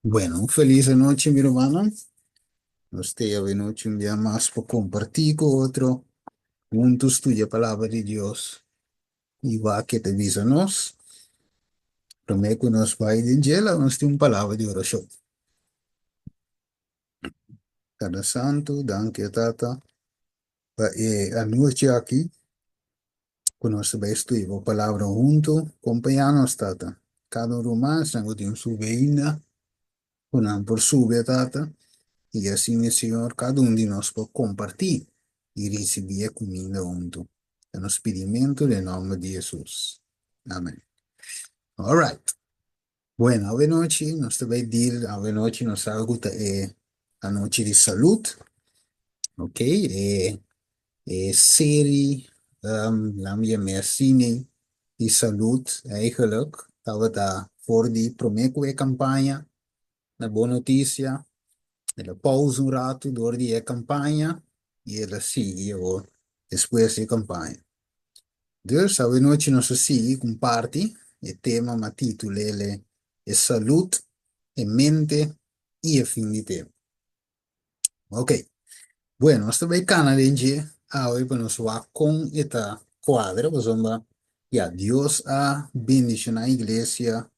Bueno, un feliz anochi, mi rumannan. Nos te awe nochi un dia mas pa compartí cu otro, hunto studia palabra di Dios y wak ke ta bisa nos. Promé cu nos bai den dje, laga nos tin un palabra di oracion. Tata Santu, danki o Tata pa e anochi aki ku nos ta bai studia bo palabra huntu. Kompañá nos, Tata. Kada un ruman, esnan ku tin subi ainda, ku nan por subi, Tata, i asina, Señor, kada un di nos por kompartí i risibí e kuminda huntu. Ta nos pidimentu den nòmber di Hesus. Amen. Alright. Bueno, awe nochi nos ta bai deal, awe nochi nos sa ku ta e anochi di salud, ok, e e serie um, laat me yam'é asina, di salud eigenlijk tabata for di promé ku e kampaña na Bon Notisia, el a pausa un ratu dor di e kampaña i el a sigui awor despues di e kampaña. Dus awe nochi nos a sigui ku un parti, e tema m'a titul'el E Salud, e Mente i e Fin di Tempu. Ok, bueno, nos ta bai kana den dje awe pa nos wak kon e ta kuadra, pasobra ya, Dios a bendishoná iglesia,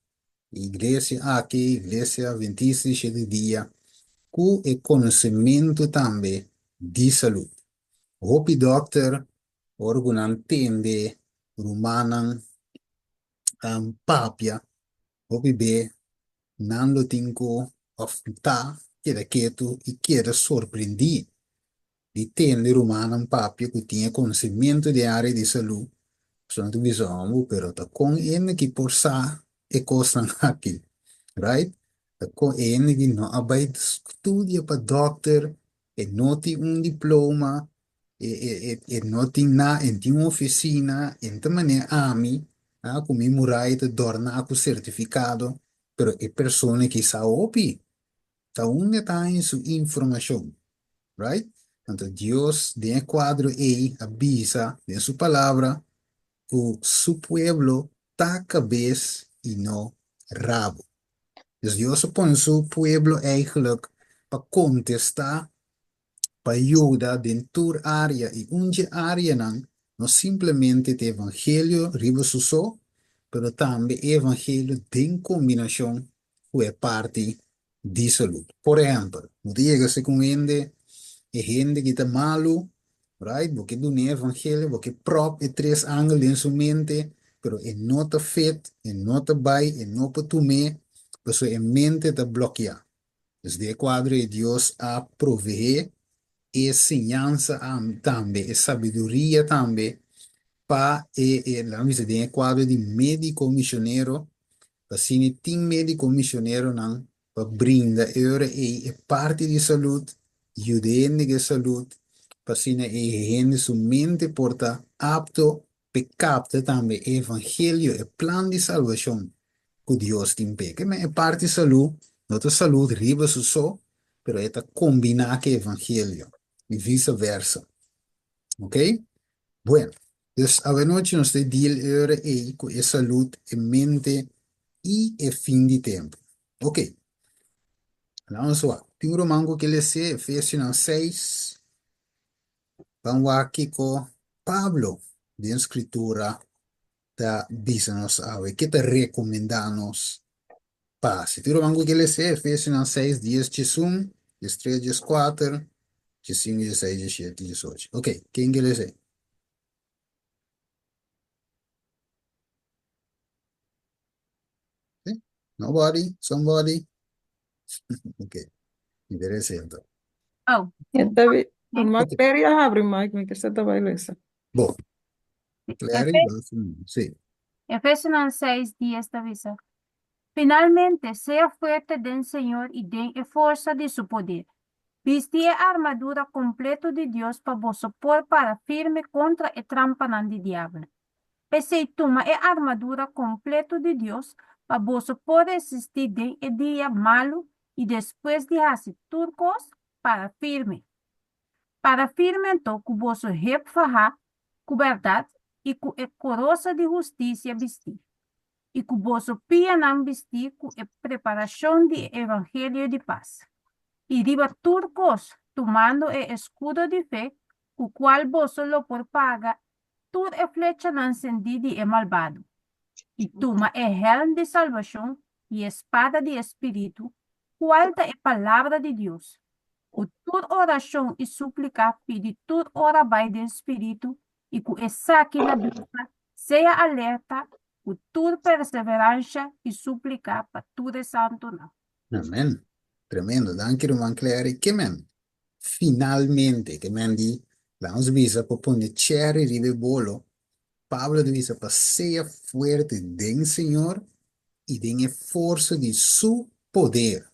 iglesia aki, Iglesia Adventista di Shete Dia, ku e konosementu tambe di salud. Hopi dòkter ora ku nan tende rumannan papia, hopi be nan lo tin ku òf ta keda ketu i keda sorprendí di tende rumannan papia ku tin e konosementu den área di salú. Pasobra nan ta bisa, Homber, pero ta kon hende ki por sa e kosnan aki, right? Ta kon hende ki no a bai studia pa dòkter, e no tin un diploma, e e e e no tin na, e tin un oficina, e ta manera ami, ah, cu mi muraya ta dorna cu certificado, pero e persona ki sa hopi, ta unda ta haña su informacion, right? Anto Dios den e cuadro ey a bisa den su palabra cu su pueblo ta cabes y no rabo. Dus Dios a pone su pueblo eigenlijk pa contesta pa yuda den tur área i un dje áreanan no simplemente ta e evangelio riba su so, pero tambe e evangelio den kombinashon ku e parti di salud. Por ehèmpel, bo ta yega si ku un hende, e hende ki ta malu, right, bo ke dun'é e evangelio, bo ke pròp e tres angel den su mente, pero e no ta fit, e no ta bai, e no por tum'é, pasobra e mente ta blòkiá. Dus den e kuadro ei Dios a proveé e siñansa tambe, e sabiduria tambe pa e, e laga mi bisa den e kuadro di médiko misionero, pa asina tin médiko misioneronan pa brinda e ora ei e parti di salud, yuda e hende ku e salud, pa asina e hende su mente por ta apto p'e kapta tambe e evangelio, e plan di salbashon ku Dios tin p'e. Ke men e parti salú no ta salud riba su so, pero e ta kombiná ku e evangelio i visa versa. Ok? Bueno, dus awenochi nos ta deal e ora ei ku e salud, e mente i e fin di tempu. Ok. Laga nos wak. Tin un ruman ku ke les'é Efesionan 6. Ban wak kiko Pablo den Skritura ta bisa nos awe, ke ta rekomendá nos pa hasi. Tur ruman ku ke lesa Efesionan 6, 10, 11, 13, 14, 15, 16, 17, 18. Ok, ken ke lesa? Nobody? Somebody? Ok, interesante. Oh. Normal Clary a habri mic, mi ke sa ta bai lesa. Bo. Clary, sí. Efesionan 6, 10 ta bisa, Finalmente, sea fuerte den Señor i den e forsa di su poder. Bisti e armadura kompleto di Dios pa boso por para firme kontra e trampanan di diabel. P'esei tuma e armadura kompleto di Dios pa boso por resistí den e dia malu i despues di hasi tur kos, para firme. Para firme anto ku boso hep fahá ku bèrdat i ku e korosa di hustisia bistí. I ku boso pianan bistí ku e preparashon di e evangelio di pas. I riba tur kos, tumando e eskudo di fe, ku kual boso lo por paga tur e flechanan sendí di e malbado. I tuma e hèlm di salbashon i e spada di e spiritu, kual ta e palabra di Dios. Ku tur orashon i súplika pidi tur ora bai den spiritu i ku esaki na bista, sea alerta ku tur perseveransha i súplika pa tur e santunan. Amen. Tremendo. Danki ruman Clary. Ke men? Finalmente, ke men di, laga nos bisa pa pone cherry riba e bolo, Pablo ta bisa pa sea fuerte den Señor i den e forsa di su poder.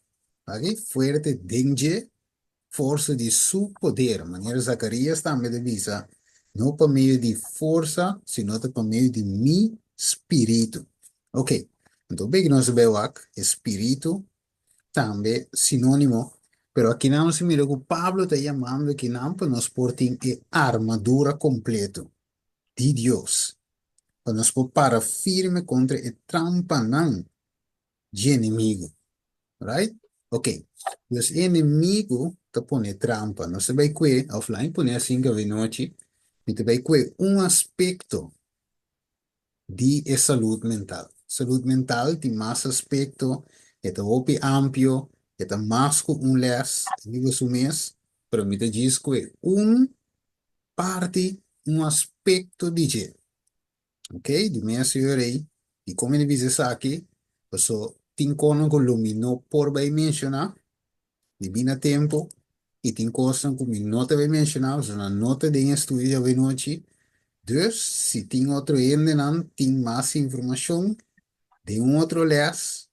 Wak? Fuerte den dje forsa di su poder, manera Zacarías tambe ta bisa, no pa medio di forsa, sino ta pa medio di mi spiritu. Ok, anto bek nos a bai wak e spiritu tambe sinónimo, pero akinan nos a mira ku Pablo ta yamando akinan pa nos por tin e armadura kompleto di Dios, pa nos por para firme kontra e trampanan dje enemigu. Right? Ok. Dus e enemigu ta pone trampa. Nos ta bai kue, of laat mi pone asin ku avenochi, mi ta bai kue un aspekto di e salud mental. Salud mental tin mas aspekto, e ta hopi ampio, e ta mas ku un les riba su mes, pero mi ta djis kue un parti, un aspekto di dje. Ok, di mi a señor ei, di kon mi ta bisa esaki, paso tin kosnan ku lo mi no por bai menshoná, di bina tempu, i tin kosnan ku mi no ta bai menshoná, pasobra nan no ta den e studio djawe nochi. Dus, si tin otro hendenan tin mas informashon den un otro lès,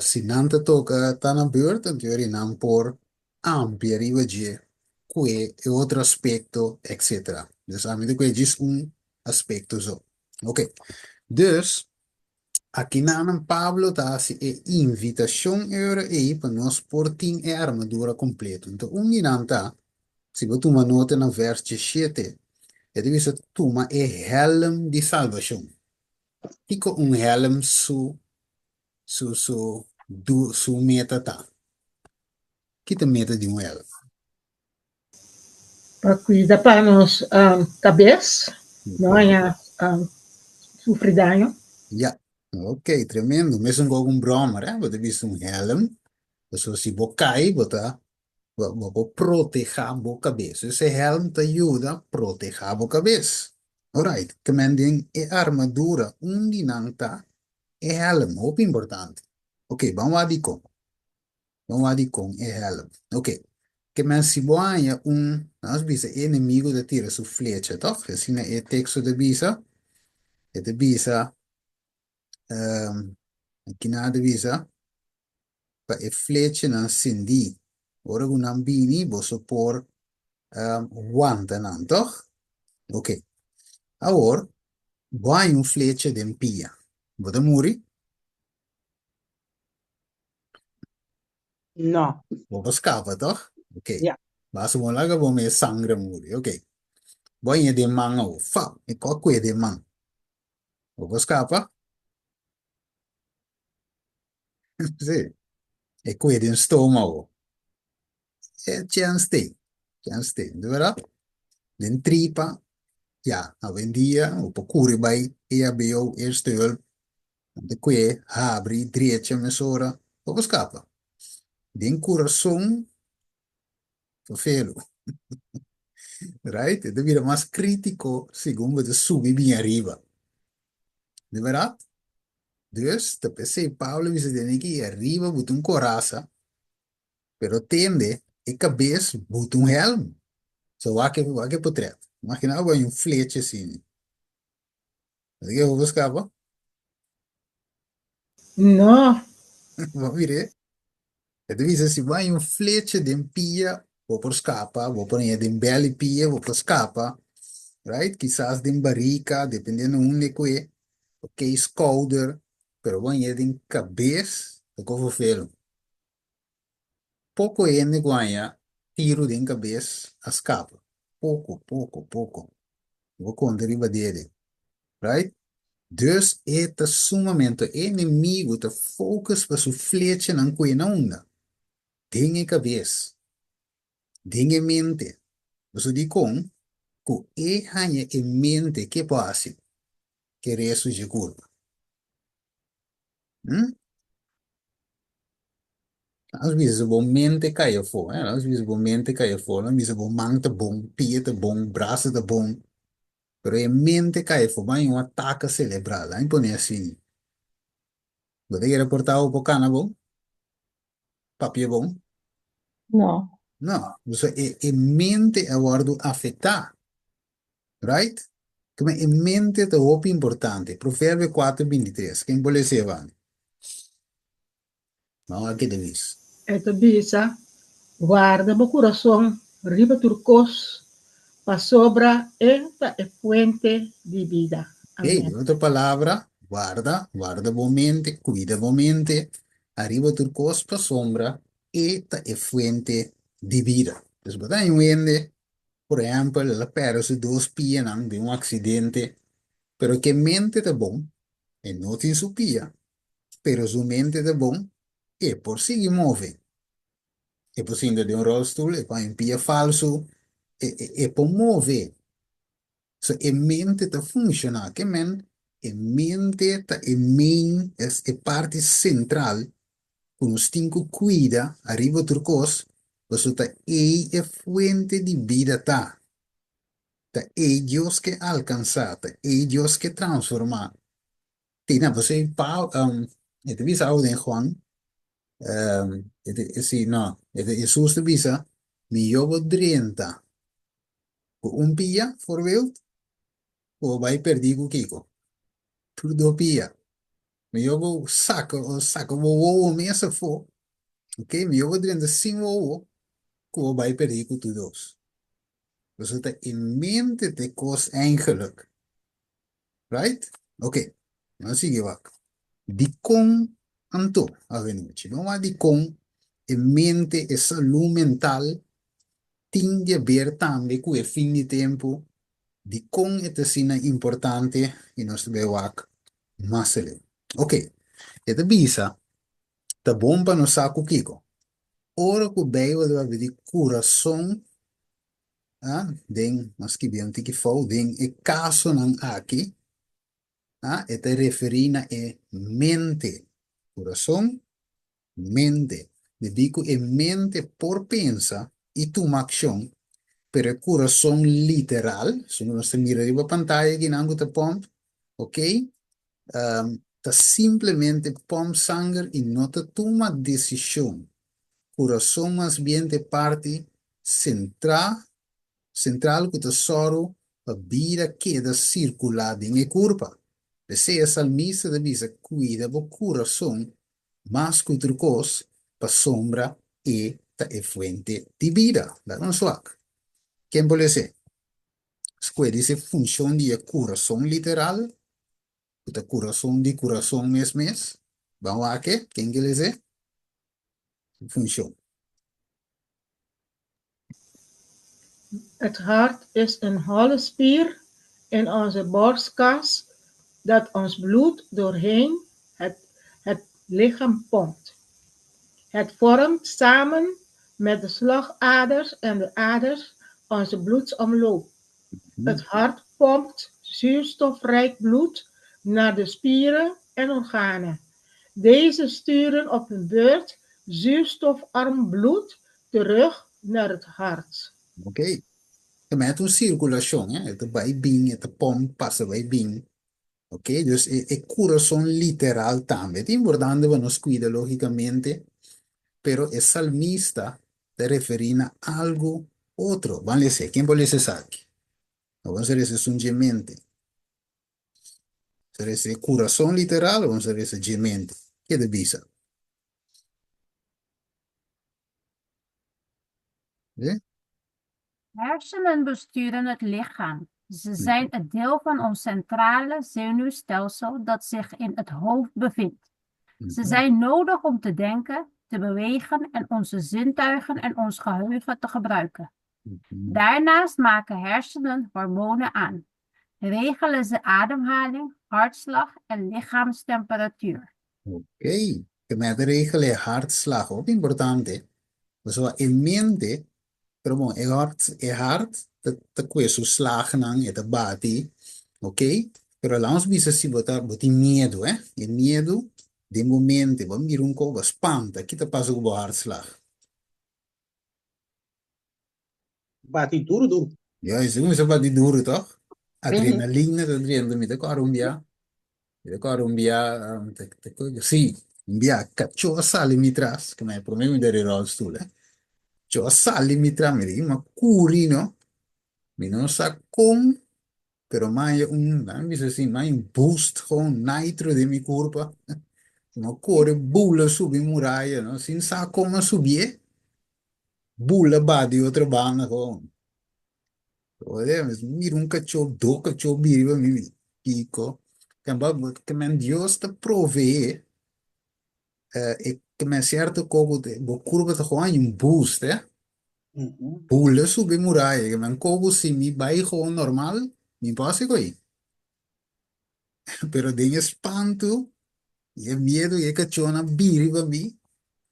Si nan ta toka ta na beurt, anto yori nan por amplia riba dje kue e otro aspekto, etcetera. Dus ami ta kue djis un aspekto so. Ok. Dus, akinanan Pablo ta hasi e invitashon e ora ei pa nos por tin e armadura kompleto. Anto un di nan ta, si bo tuma nota na vèrs diesshete, e ta bisa tuma e hèlm di salbashon. Kiko un hèlm su su su du su meta ta? Ki ta meta di un hèlm? Pa kuida pa nos kabes no haña sufri daño. Ya, ok, tremendo. Mesun ku un bròmer, eh, bo ta bisti un hèlm, pasobra si bo kai bo ta Bo por protehá bo kabes. Ese hèlm ta yuda protehá bo kabes. Alright, ke men den e armadura un di nan ta e hèlm, hopi importante. Ok, ban wak dikon. Ban wak dikon e hèlm. Ok, ke men si bo haña un, nos bisa e enemigu ta tira su flecha, tòg? Asina e teksto ta bisa. E ta bisa, kinan ta bisa? pa e flechanan sendí. Ora ku nan bini, boso por wanta nan, tòg? Oke. Awor, bo haña un flecha den pia. Bo ta muri? No. Bo por skapa, tòg? Oke. Ja. Basta bo no laga bo mes sangre muri. Oke. Bo haña den man awor. Fap! E kò kue den man. Bo por skapa? Sí. E kue den stómago. E chèns tin. Chèns tin, di bèrdat? Den tripa, ya, awendia bo por kuri bai EHBO, Eerste Hulp, nan ta kue, habri, drecha mesora, bo por skapa. Den kurason, fefelu. Right? E ta bira mas krítiko segun bo ta subi bin ariba. Di bèrdat? Dus, ta p'esei Pablo a bisa tene ki ariba bo ta un korasa, pero tende e kabes bo ta un hèlm. So wak e wak e potrèt. Imaginá bo hay un flecha asina. Bo ta kere bo por skapa? No. Bo a mir'é? E ta bisa si bo haña un flecha den pia, bo por skapa, bo por haña den bèl di pia, bo por skapa, right? Kisas den barika, dependiendo unda ku e, ok, skouder, pero bo haña den kabes, ta ko vervelu. Poko hende ku haña tiru den kabes a skapa. Poko, poko, poko. Bo konta riba dede, right? Dus e ta sumamente, e enemigu ta focus pa su flechanan ku e na unda? Den e kabes, den e mente. Pasobra dikon? Ku e haña e mente ke por hasi ke resto dje kurpa. Hm? Nos bisa bo mente kai afó, eh? Nos bisa bo mente kai afó. Nos bisa bo man ta bon, pia ta bon, brasa ta bon. Pero e mente kai afó, bai un atake selebral. Laat mi pone asina. Bo ta kere porta bo por kana bon? Papia bon? No. No. So e, e mente a wòrdu afektá. Right? Keme e mente ta hopi importante. Proverbio 4, 23. Ken por lesa Evan? No, aki ta bisa. E ta bisa, Warda bo kurason riba tur kos, pasobra e ta e fuente di bida. Hey, Amen. den otro palabra, warda, warda bo mente, kuida bo mente, ariba tur kos pasobra e ta e fuente di bida. Dus bo ta un hende Por ehèmpel, el a pèrdè su dos pianan den un aksidente, pero ku e mente ta bon, e no tin su pia, pero su mente ta bon, e por sigui move. E por sinta den un ròlstul, e por haña un pia falsu, e, e, e por move. So e mente ta funshoná. Ke men? E mente ta e main, es e parti sentral ku nos tin ku kuida ariba tur kos, pasobra ta ei e fuente di bida ta. Ta ei Dios ke alkansá, ta ei Dios ke transformá. Tina, pasobra Pau, e ta bisa algu den Juan, e ta, si, no, e ta, Hesus ta bisa, Mihó bo drenta Ku un pia, voorbeeld, ku bo bai perdí ku kiko? Tur do pia. Mihó bo saka o saka bo wowo mes afó, ok? Mihó bo drenta sin wowo ku bo bai perdí ku tur dos. Pasobra ta e mente ta e kos eigenlijk. Right? Ok, nos sigui wak. Dikon anto avenochi? Nos wak dikon e mente, e salú mental tin di haber tambe ku e fin di tempu, dikon e ta asina importante i nos ta bai wak mas aleu. Ok, e ta bisa, ta bon pa nos sa ku kiko? Ora ku Beibel ta papia di kurason, ah, den, nos skibi un tiki fout, den e kasonan aki, ah, e ta referí na e mente, kurason, mente. Debí ku e mente por pensa i tuma akshon, pero e kurason literal, esun ku nos ta mira riba pantaya akinan ku ta pòmp, okey, ta simplemente pòmp sanger i no ta tuma desishon. Kurason mas bien ta e parti sentra sentral ku ta sòru pa bida keda sirkulá den e kurpa. P'esei e salmista ta bisa, Kuida bo kurason mas ku tur kos, pasobra e ta e fuente di bida. Laga nos wak. Ken por lesa e? Skue di se funshon di e kurason literal, ku ta kurason di kurason mes mes. Ban wak e. Ken ke lesa e? Funshon. Het hart is een holle spier in onze borstkas dat ons bloed doorheen het, het lichaam pompt. Het vormt samen met de slagaders en de aders onze bloedsomloop. Het hart pompt zuurstofrijk bloed naar de spieren en organen. Deze sturen op hun beurt zuurstofarm bloed terug naar het hart. Ok. Ta mete un sirkulashon, eh? E ta bai bin, e ta pòmp, pasa bai bin. Ok, dus e, e kurason literal tambe ta importante pa nos kuida lógikamente, pero e salmista ta referí na algu otro. Ban lesa, ken por lesa esaki? Bo a lesa esun dje mente. Bo a lesa e kurason literal o bo a lesa dje mente? Ke ta bisa? Eh? Hersenen besturen het lichaam. Ze zijn het deel van ons centrale zenuwstelsel dat zich in het hoofd bevindt. Ze zijn nodig om te denken, te bewegen en onze zintuigen en ons geheugen te gebruiken. Daarnaast maken hersenen hormonen aan. Regelen ze ademhaling, hartslag en lichaamstemperatuur. Ok, ke men ta regel e hartslag, hopi importante. Pasobra e mente, pero bon, e hart, e hart ta, ta kue su slagnan, e ta bati, ok? Pero laat ons bisa si bo ta, bo tin miedu, eh? E miedu den bo mente, bo a mira un kos, bo a spanta, ki ta pasa ku bo hartslag? Bati duru duru. Ja, esei kuminsá bati duru tòg? Adrenalina ta drenta, mi ta kòrda un bia, mi ta kòrda un bia, sí, un bia kachó a sali mi tras, ku mi promé mi ta di ròlstul, eh, kachó a sali mi tras, mi di, mi a kuri no, mi no sa kon, pero mi haña un, laga mi bisa así, mi haña un boost, gewoon nitro den mi kurpa, mi a kore bula subi muraya no, sin sa kon mi a subié. Bula ba di otro banda gewoon. Oye, mira un kachó, do kachó bira riba mi, mi kiko. Kamba, ke men Dios ta proveé, eh, e ke men sierto koko te, bo kurpa ta gewoon un boost, eh. Bula subi muraya, ke men koko si mi bai gewoon normal, mi por hasi koi. Pero den e spantu i e miedu i e kachónan bini riba mi,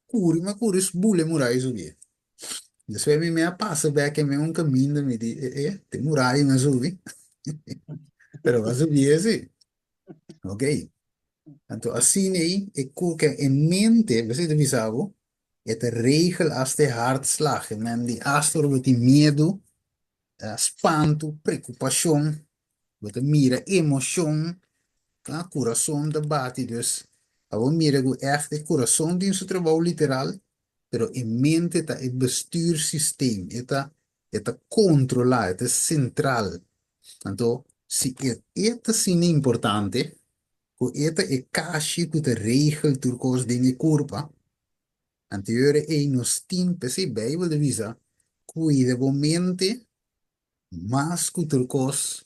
kuri mi a kuri bula e muraya subi. Despues mi me a pasa bek e un kaminda mi di, e e, te muraya mi a subi. Pero mi a subi esi. Ok. Anto asina ei e ku ke e mente, bo ta bisa bo, e ta regel asta e hartslag, e men di asta ora bo tin miedu, spantu, preokupashon, bo ta mira emoshon, ta kurason ta bati, dus abo mira ku ègt e kurason tin su trabou literal, pero e mente ta e bestuursysteem, e ta e ta kontrolá, e ta sentral. Anto si e e ta asina importante ku e ta e kashi ku ta regel tur kos den e kurpa, Anterior ei nos tin, p'esei Beibel ta bisa, Kuida bo mente mas ku tur kos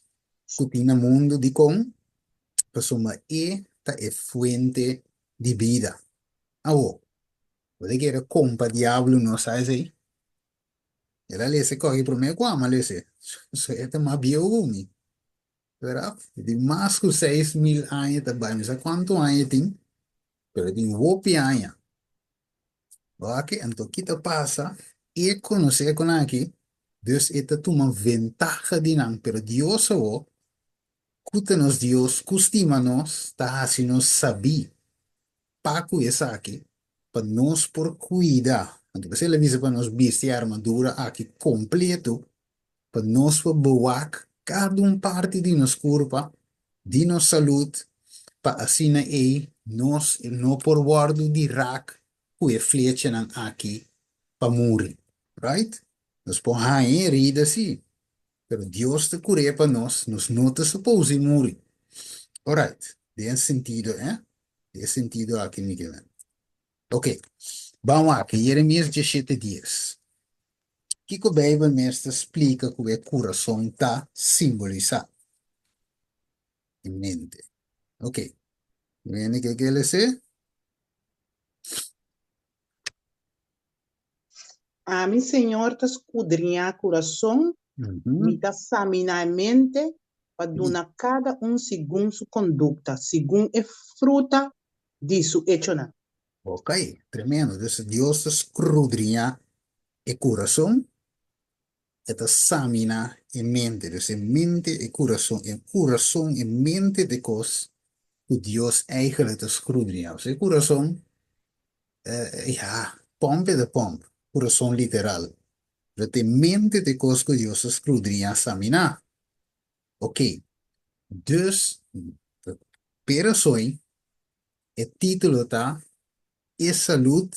ku tin na mundu. Dikon? Pasobra e ta e fuente di bida. Awor, bo ta kere kompa diablo no sa esei? El a lesa e kòki promé ku ami a lesa e. So e ta mas bieu ku mi. Bèrdat? E tin mas ku 6000 aña ta bai. Mi sa kuantu aña e tin, pero e tin hopi aña. Wak, anto ki ta pasa? E konosé ku nan aki, dus e ta tuma ventaha di nan. Pero Dios awor, ku ta nos Dios, ku stima nos, ta hasi nos sabí pa ku esaki, pa nos por kuida. Anto p'esei el a bisa pa nos bisti e armadura aki kompleto, pa nos por bewak kada un parti di nos kurpa, di nos salud, pa asina ei nos no por wòrdu di rak ku e flechanan aki pa muri. Right? Nos por haña e herida sí, pero Dios ta kur'é pa nos, nos no ta supose muri. Alright, den e sentido, eh? Den e sentido aki mi ke men. Ok, ban wak, Jeremias 17 dies. Kiko Beibel mes ta splika ku e kurason ta simbolisá? E mente. Ok, wende ke ke lese? Ami, Señor, ta skudriñá kurason, mi ta saminá e mente, pa duna kada un segun su kondukta, segun e fruta di su echonan. Ok, tremendo. Dus Dios ta skrudriñá e kurason, e ta saminá e mente. Dus e mente, e kurason, e kurason, e mente ta e kos ku Dios eigentlik ta skrudriñá. Pasobra e kurason, ya, pòmp e ta pòmp, kurason literal. Pero ta e mente ta e kos ku Dios ta skrudriñá, saminá. Ok, dus, pero soy E título ta E Salud,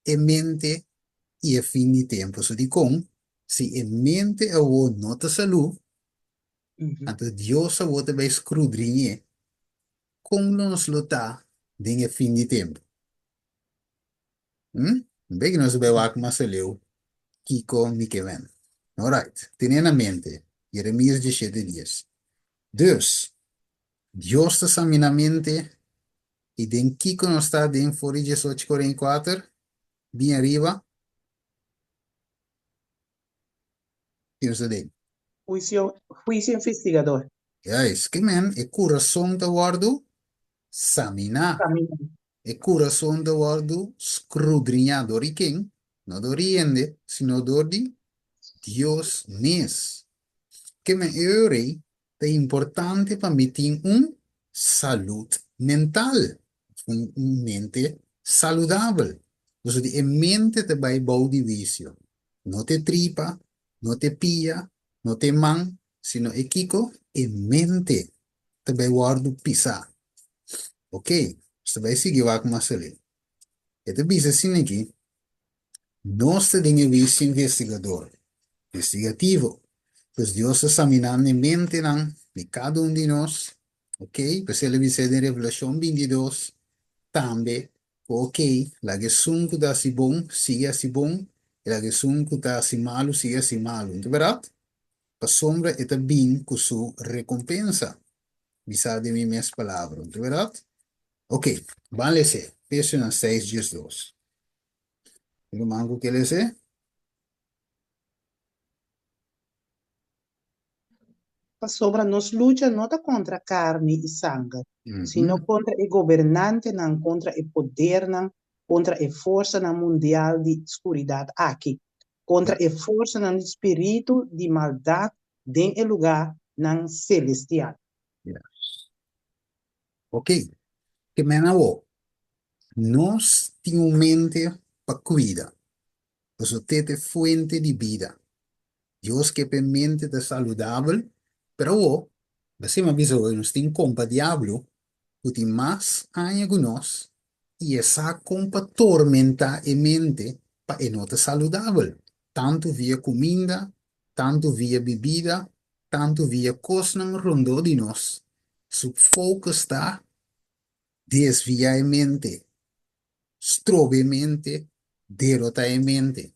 e Mente i e Fin di Tempu. So dikon? Si e mente awor no ta salú, anto Dios awor ta bai skrudriñ'é. Kon nos lo ta den e fin di tempu? Hm? Bek nos bai wak mas aleu kiko mi ke men. Alright, tene na mente, Jeremias 17 dies. Dus, Dios ta samina mente i den kiko nos ta den for di 18:44 bin ariba ki nos ta den? Huisio, huisio investigador. Juist, ke men e kurason ta wòrdu saminá. Saminá. E kurason ta wòrdu skrudriñá dor di ken? No dor di hende, sino dor di Dios mes. Ke men e ora ei ta importante pa mi tin un salud mental, un mente saludabel. Pasobra di e mente ta bai bou di wisio. No ta e tripa, no ta e pia, no ta e man, sino e kiko? E mente ta bai wòrdu pisá. Ok, nos ta bai sigui wak mas aleu. E ta bisa asina aki, Nos ta den e wisio investigador, investigativo. Pues Dios ta saminando e mentenan di kada un di nos, ok? P'esei el a bisa den Revelashon bintidos tambe ku ok, laga esun ku ta hasi bon sigui hasi bon i laga esun ku ta hasi malu sigui hasi malu. No ta bèrdat? Pasobra e ta bin ku su rekompensa, bisá den mi mes palabra. No ta bèrdat? Ok, ban lese Efesionan seis diesdos. Ruman ku ke lese? Pasobra nos lucha no ta kontra karni i sanger, sino kontra e gobernantenan, kontra e podernan, kontra e forsanan mundial di skuridat aki, kontra e forsanan di spiritu di maldat den e lugánan selestial. Yes. Ok. Ke men awor, nos tin un mente pa kuida. Pasobra te ta e fuente di bida. Dios ke pa e mente ta saludabel, pero awor, asina mi a bisa hoy, nos tin kompa diablo ku tin mas aña ku nos i e sa kon pa tormentá e mente pa e no ta saludabel, tantu via kuminda, tantu via bibida, tantu via kosnan rondó di nos. Su focus ta desviá e mente, stroba e mente, derotá e mente.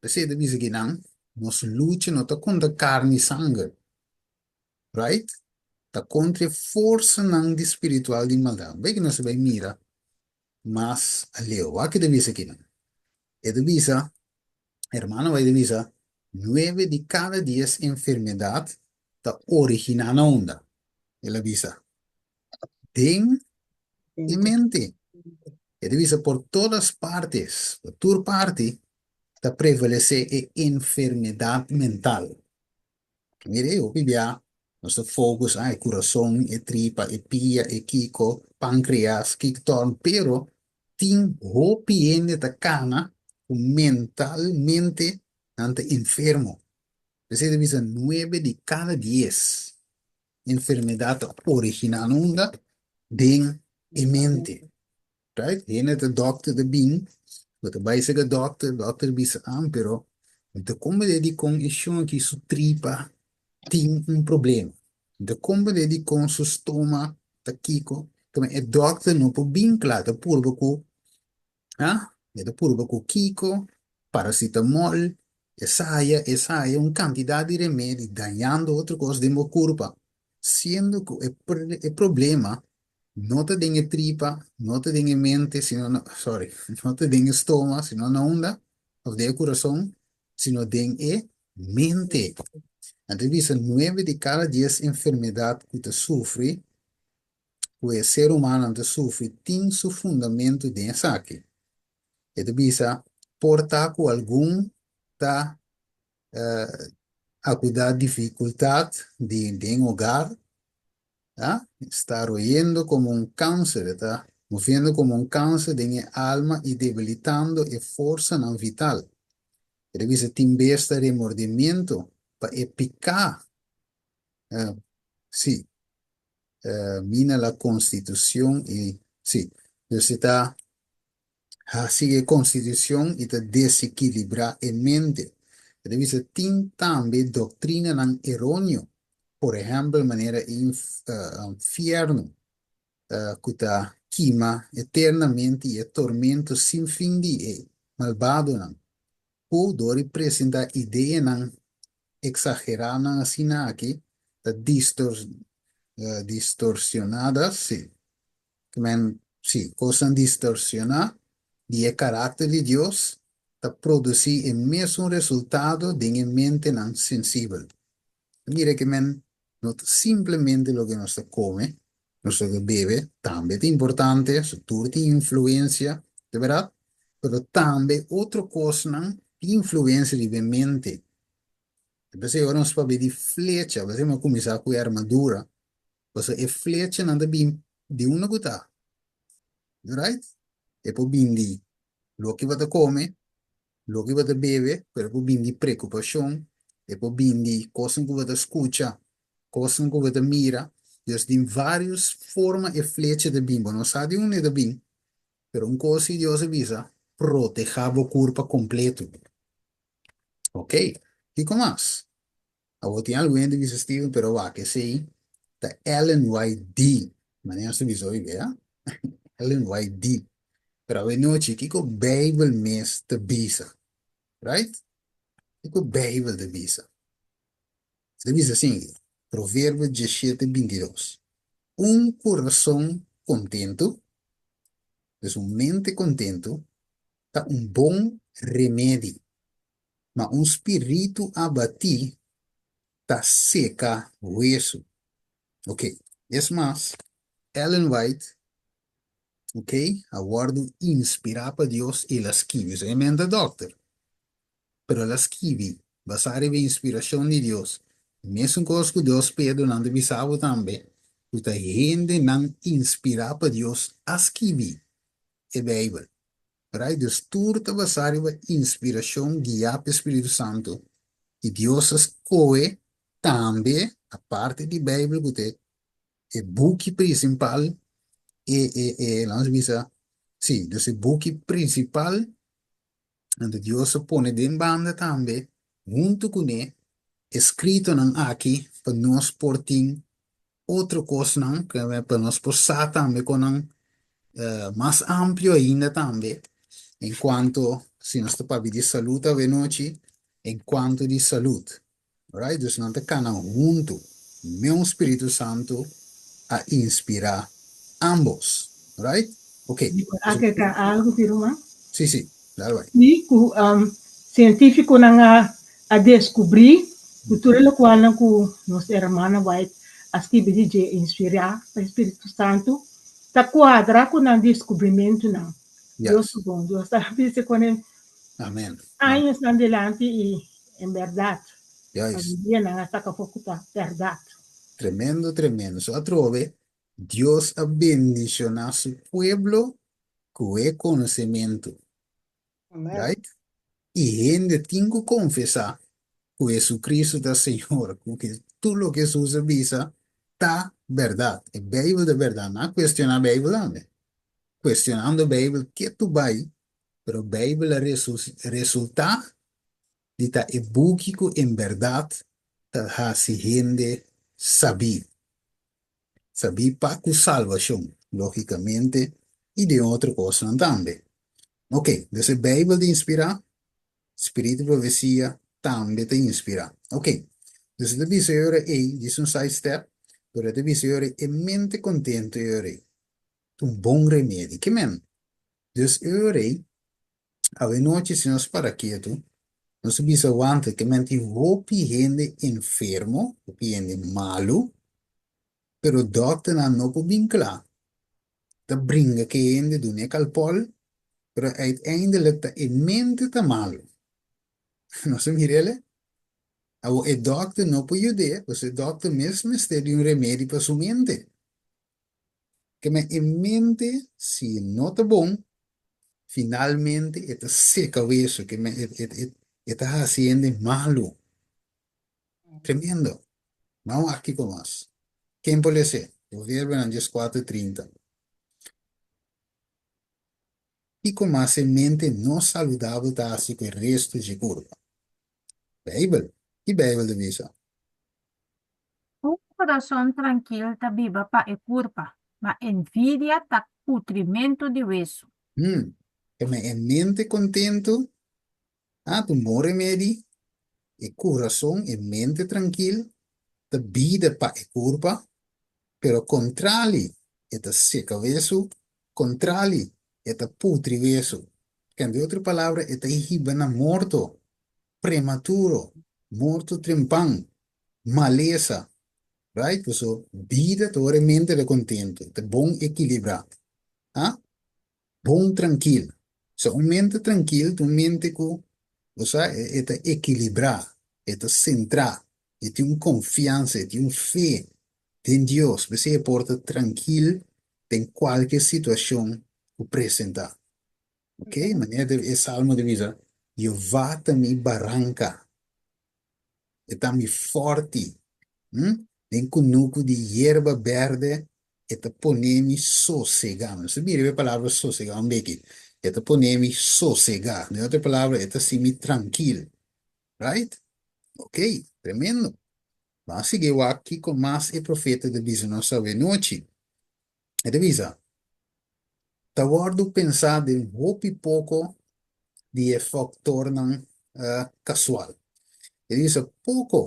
P'esei ta bisa kinan, nos lucha no ta kontra karni i sanger, right? Ta kontra e forsanan di spiritual di maldat. Bai ku nos ta bai mira mas aleu. Wak ke ta bisa kinan. E ta bisa, hermano bai ta bisa, nuebe di kada dies enfermedat ta originá na unda? El a bisa, Den e mente. E ta bisa por todas partes, pa tur parti ta prevalesé e enfermedat mental. Mira ei, hopi bia nos ta focus, ah, e kurason, e tripa, e pia, e kiko, pankreas, kiko torn, pero tin hopi hende ta kana ku mentalmente nan ta enfermo. P'esei ta bisa nuebe di kada dies Enfermedat ta originá nunga den e mente. Right? Hende ta dòkter ta bin, bo ta bai sega dòkter, dòkter bisa an, pero mi ta komprendé dikon e shon aki su tripa tin un problema. Mi ta komprendé dikon su stoma ta kiko. Tamen e dòkter no por bin kla, ta purba ku Ah, e ta purba ku kiko, paracetamol, esaya, esaya, un kantidat di remedi dañando otro kos den bo kurpa, siendo ku e e problema no ta den e tripa, no ta den e mente, sino na, sorry, no ta den e stoma, sino na unda? Of den e kurason, sino den e mente. Nan ta bisa nuebe di kada dies enfermedat ku ta sufri ku e ser humanonan ta sufri tin su fundamentu den esaki. E ta bisa, Por ta ku algun ta akudá difikultat di den hogar, ta sta royendo komo un kanser, e ta moviendo komo un kanser den e alma i debilitando e forsanan vital. E ta bisa, Tin bes ta remordimiento pa e piká, sí, mina la constitucion y sí, dus e ta haci e constitucion y ta desequilibra e mente. E ta bisa tin tambe doctrinanan eroneo, por ehempel manera e infierno cu ta kima eternamente y e tormento sin fin di e malbadonan. Ku dor di presentá ideanan eksageránan asina aki ta distorsionadas, sí, men, sí, kosnan distorsioná di e karakter di Dios ta produsí e mesun resultado den e mentenan sensibel. Mira ke men. No ta simplemente loke nos ta kome, nos ta bebe, tambe ta importante, so tur tin influensia, ta bèrdat? Pero tambe otro kosnan tin influensia riba e mente. P'esei ora nos papia di flecha, p'esei mi a kuminsá ku e armadura, pasobra e flechanan ta bin di unda ku ta, right? E por bin di loke bo ta kome, Loke bo ta bebe, pero e por bin di preokupashon, e por bin di kosnan ku bo ta skucha, kosnan ku bo ta mira. Dios den vários forma e flecha ta bin. Bo no sa di unda e ta bin, pero un kos si Dios a bisa, protehá bo kurpa kompleto. Ok, kiko mas? Awor tin algun hende bisa Steven, pero wak esei ta Ellen White D. Manera nos ta bisa hoy bia, Ellen White D. Pero awe nochi kiko Bijbel mes ta bisa? Right? Kiko Bijbel ta bisa? E ta bisa asin aki, Proverbio diesshete bintidos, Un kurason kontentu, dus un mente kontentu, ta un bon remedi. Ma un spiritu abatí ta seka wesu. Ok, es mas, Ellen White, ok, a wòrdu inspirá pa Dios i el a skibi. So, e men ta dòkter, pero el a skibi basá riba e inspirashon di Dios. Mesun kos ku Dios Pedro nan ta bisa bo tambe, ku ta hendenan inspirá pa Dios a skibi e Beibel. Right? Dus tur ta basá riba inspirashon guiá pa e Spiritu Santu. I Dios a skohe tambe, aparte di Beibel ku ta e buki prinsipal, e e e laat nos bisa, sí, dus e buki prinsipal, anto Dios a pone den banda tambe huntu kuné eskritonan aki pa nos por tin otro kosnan pa nos por sa tambe kon nan mas amplio ainda tambe en kuanto si nos ta papia di salud awenochi en kuanto di salud alright dus nan ta kana huntu meun Spiritu Santu a inspira ambos alright ok. Mi por agrega algo di ruman? Si si dal bai. Si ku sientifikonan a deskubrí ku tur e lokualnan ku nos hermana White a skibi di dje inspirá pa e Spiritu Santu ta kuadra ku nan deskubrimentunan. Dios su bon. Dios ta bisa ku nan añosnan dilanti i en bèrdat awendia nan a saka afó ku ta bèrdat. Tremendo, tremendo. So atrobe Dios a bendishoná su pueblo ku e konosementu. Right? I hende tin ku konfesá ku Jesucristo ta Señor, ku tur loke Hesus a bisa ta bèrdat. E Beibel ta bèrdat. Nan a kuestioná Beibel tambe. Kuestionando Beibel ketu bai, pero Beibel a resultá di ta e buki ku en bèrdat ta hasi hende sabí. Sabí pa ku salbashon, lógikamente, i den otro kosnan tambe. Ok, dus e Beibel ta inspirá, spiritu di profesia tambe ta inspirá. Ok, dus e ta bisa e ora ei, djis un side step, pero e ta bisa e ora ei, e mente kontentu e ora ei ta un bon remedi. Ke men? Dus e ora ei, awenochi si nos para ketu, nos ta bisa wanta ke men tin hopi hende enfermo, hopi hende malu, pero dòkternan no por bin kla. Ta bringa ke hende, dun'é kalpòl, pero uiteindelijk ta e mente ta malu. Nos a mir'el? Awor e dòkter no por yud'é, pasobra e dòkter mes mester di un remedi pa su mente. Ke men e mente si no ta bon, finalmente e ta seka wesu, ke men e ta hasi hende malu. Tremendo. Ban wak kiko mas. Ken por les'é? Proverbionan dieskuater trinta. Kiko mas e mente no saludabel ta hasi ku e restu dje kurpa? Beibel. Ki Beibel ta bisa? Un kurason trankil ta biba pa e kurpa, ma envidia ta putrimentu di wesu. Hmm, keme e mente kontentu a ta un bon remedi, e kurason, e mente trankil ta bida pa e kurpa, pero kontrali e ta seka wesu, kontrali e ta putri wesu. Ken di otro palabra e ta hiba na morto prematuro, morto trempan, malesa. Right? Paso bida ta ora e mente ta kontentu, ta bon ekilibrá. Ha? Bon trankil. So un mente trankil ta un mente ku, bo sa, e ta ekilibrá, e ta sentrá, e tin un konfiansa, e tin un fe den Dios. P'esei e por ta trankil den kualke situashon ku presentá. Ok, manera e salmo ta bisa, Jehová ta mi baranka. E ta mi fòrti. Hm? Den kunuku di yerba bèrdè e ta pone mi sosegá. Nos ta mira e palabra sosegá un beki. E ta pone mi sosegá. Den otro palabra, e ta hasi mi trankil. Right? Ok, tremendo. Ban sigui wak kiko mas e profeta ta bisa nos awenochi. E ta bisa, Ta wòrdu pensá den hopi poko di e faktornan kasual. E ta bisa, Poko,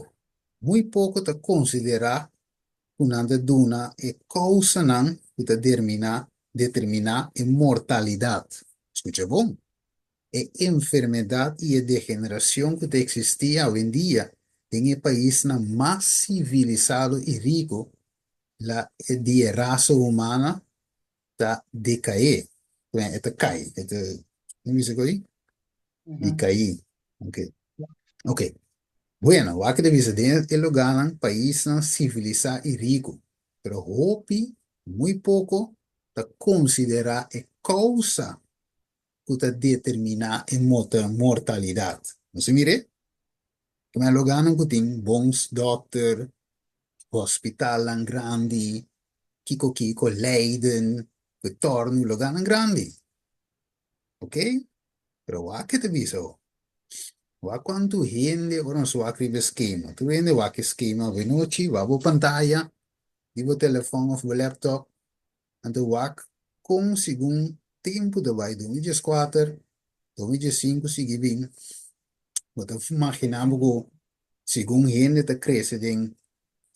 muy poko ta konsiderá ku nan ta duna e kousanan ku ta derminá, determiná, e mortalidat. Skucha bon! E enfermedat i e degenerashon ku ta eksistí awendia den e paisnan mas sivilisado i riku la di e rasa humana ta decaé, e ta cai, e ta, como bisa cu Decaí, ok. Ok. Bueno, wak ta bisa den e lugarnan, paisnan civilisá i riku, pero hopi, muy poco, ta considerá e causa cu ta determiná e mortalidad. Nos a mir'é? Kima lugarnan cu tin bons dokter, hospitalnan grandi, kiko kiko, Leiden, ku e tornu, lugánan grandi. Ok? Pero wak ke ta bisa ho. Wak kuantu hende ora nos wak riba e skema. Tur hende wak e skema avenochi, wak bo pantaya di bo telefòn òf bo laptop, anto wak kon segun tempu ta bai, 2014, 2015 sigui bin, bo ta imaginá bo ku Segun hende ta krese den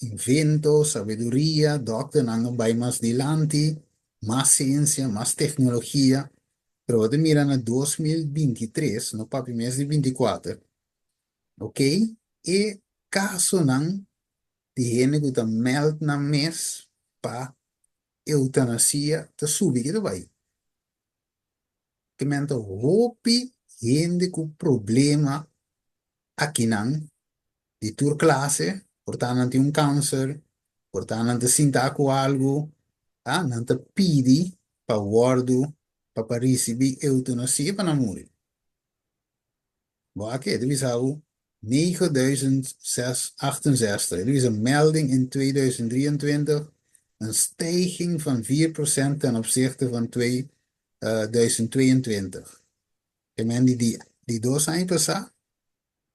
invento, sabiduria, dòkternan a bai mas dilanti, mas siensia, mas teknologia. Pero bo ta mira na 2023, no papia mes di 24, ok, e kasonan di hende ku ta mèld nan mes pa eutanasia ta subi ke ta bai. Ke men ta hopi hende ku problema akinan di tur klase, por ta nan tin un kanser, por ta nan ta sinta ku algu, ah, nan ta pidi pa wòrdu, pa pa risibí eutanasia pa nan muri. Bo a ke? E ta bisa bo 9068, e ta bisa melding in 2023 een stijging van 4% ten opzichte van 2022. E men di di di dos aña pasá,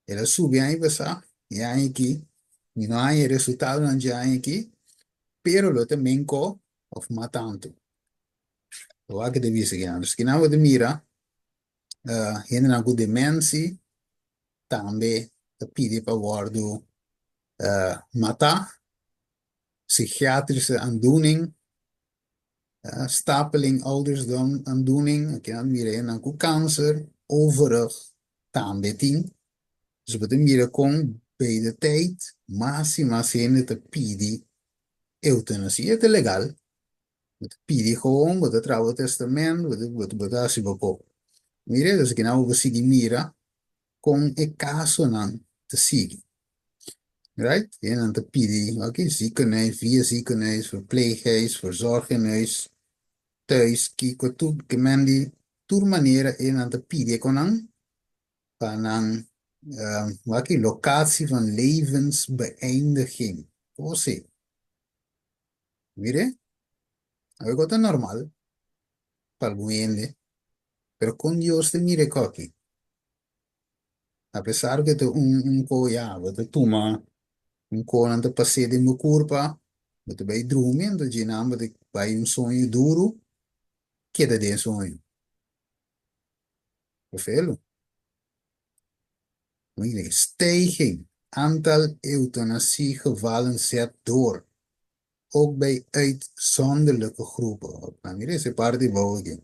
el a subi aña pasá, e aña aki, mi no haña e resultadonan dje aña aki, pero lo ta menko òf mas tantu. Wak ke ta bisa kinan. Dus kinan bo ta mira hendenan ku demensi tambe ta pidi pa wòrdu matá, psikiatrische aandoening, stapeling oudersdom-aandoening, kinan mira hendenan ku kanser, overig tambe tin. Dus bo ta mira kon bij de tijd mas i mas hende ta pidi eutanasia. E ta legal, Bo ta pidi gewoon, bo ta traha bo testament, bo ta, bo ta, bo ta hasi bo kos. Mira, dus kinan bo por sigui mira kon e kasonan ta sigui. Right? E nan ta pidi, ok, ziekenhuis, via ziekenhuis, verpleeghuis, verzorginghuis, thuis, kiko, tur, ke men di tur manera e nan ta pidi e konan pa nan, wak, locatie van levensbeëindiging. Kos ei. Mire, algo ta normal pa algun hende, pero kon Dios ta mira e koki? Apesar ku e ta un un ko ya, bo ta tuma un konan ta pas'é den bo kurpa, bo ta bai drumi, anto djinan bo ta bai un soño duru, keda den e soño. Befelu. Mire, stijging aantal euthanasiegevallen zet door, ook bij uitzonderlijke groepen. Nou, mira ese parti bou aki.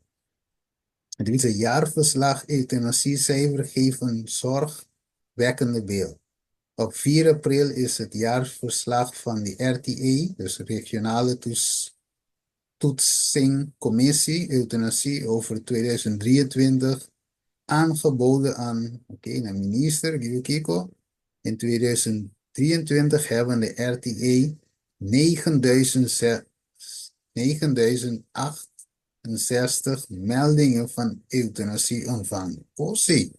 Het is een jaarverslag euthanasiecijfer geeft een zorgwekkende beeld. Op 4 april is het jaarverslag van de RTE, dus Regionale Toetsingcommissie Euthanasie over 2023, aangeboden aan, oké, de minister, Guido Kiko. In 2023 hebben de RTE 9068 meldingen van euthanasie ontvangen. Oh, sí.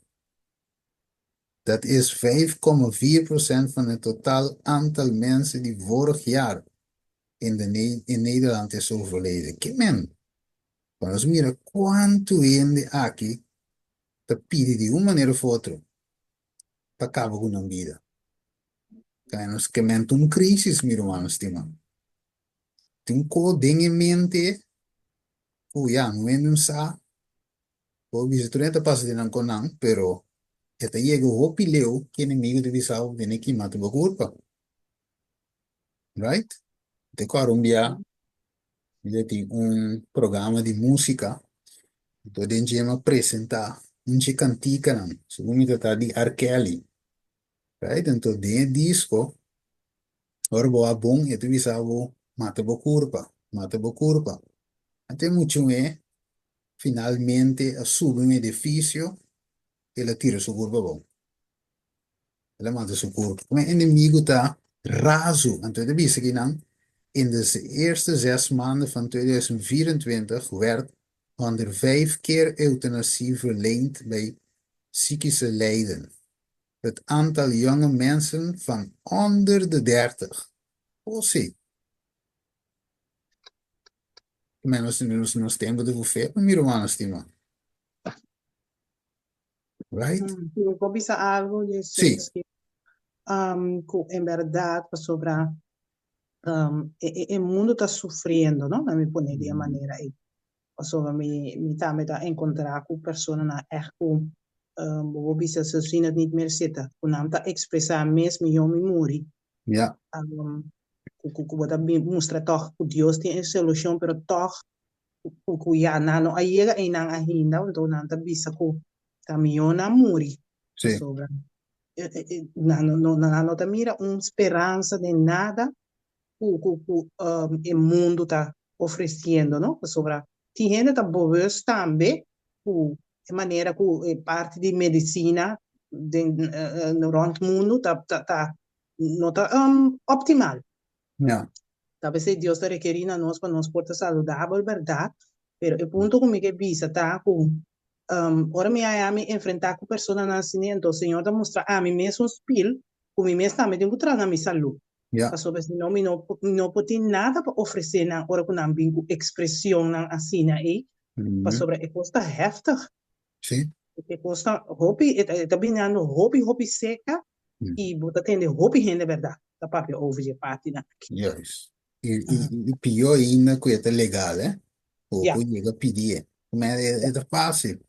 Dat is 5,4% van het totaal aantal mensen die vorig jaar in Nederland is overleden. Ke men? Pa nos mira kuantu hende aki ta pidi di un manera of otro pa kaba ku nan bida. Ta nos ke men ta un krisis, mi rumannan stimá. Tin un kos den e mente ku ya no hende no sa. Bo bisa tur hende ta pasa den nan kon nan, pero e ta yega hopi leu ku enemigu ta bisa bo tene ki mata bo kurpa. Right? Te kòrda un bia mi ta tin un programa di músika, anto den dje mi a presentá un dje kantikanan, segun mi ta ta di R. Kelly. Right? Anto den e disko, ora bo a bon e ta bisa bo mata bo kurpa, mata bo kurpa. Anto e muchanan finalmente a subi un edifisio, el a tira su kurpa abou. El a mata su kurpa. Kuma e enemigu ta razu. Anto e ta bisa kinan, In de eerste zes maanden van 2024 werd 105 keer euthanasie verleend bij psychische lijden. Het aantal jonge mensen van onder de 30. Oh sí. Menos nos nos tempo de buffet, mi rumannan stima. Right? Mi por bisa algo, Sí. Jesus, ku en bèrdat pasobra e mundu ta sufriendo, no? Laat mi pone di e manera ei. Pasobra mi tambe ta enkontrá ku personanan ègt ku bo por bisa ze zien het niet meer zitten. Ku nan ta ekspresá mes mihó mi muri. Ku bo ta mustra tòg ku Dios tin e solushon, pero tòg ku ya nan no a yega einan ainda, anto nan ta bisa ku ta mihó nan muri. Pasobra nan no nan no ta mira un speransa den nada ku ku ku e mundu ta ofresiendo, no? Pasobra tin hende ta bewust tambe ku e manera ku e parti di medisina den rònt mundu ta ta no ta optimal. Ta p'esei Dios ta rekerí na nos pa nos por ta saludabel, bèrdat? Pero e punto ku mi ke bisa ta ku ora mi haña mi enfrentá ku personanan asina, anto Señor ta mustra ami mes un spil ku mi mes tambe tin ku traha na mi salú. Pasobra si no mi no mi no por tin nada pa ofresé nan ora ku nan bin ku ekspresionnan asina ei, pasobra e kos ta hèftig. E kos ta hopi, e ta biniando hopi hopi seka i bo ta tende hopi hende bèrdat ta papia over dje partinan aki. Juist. I pió ainda ku e ta legal, eh? Bo por yega pidié. Ma e ta fásil.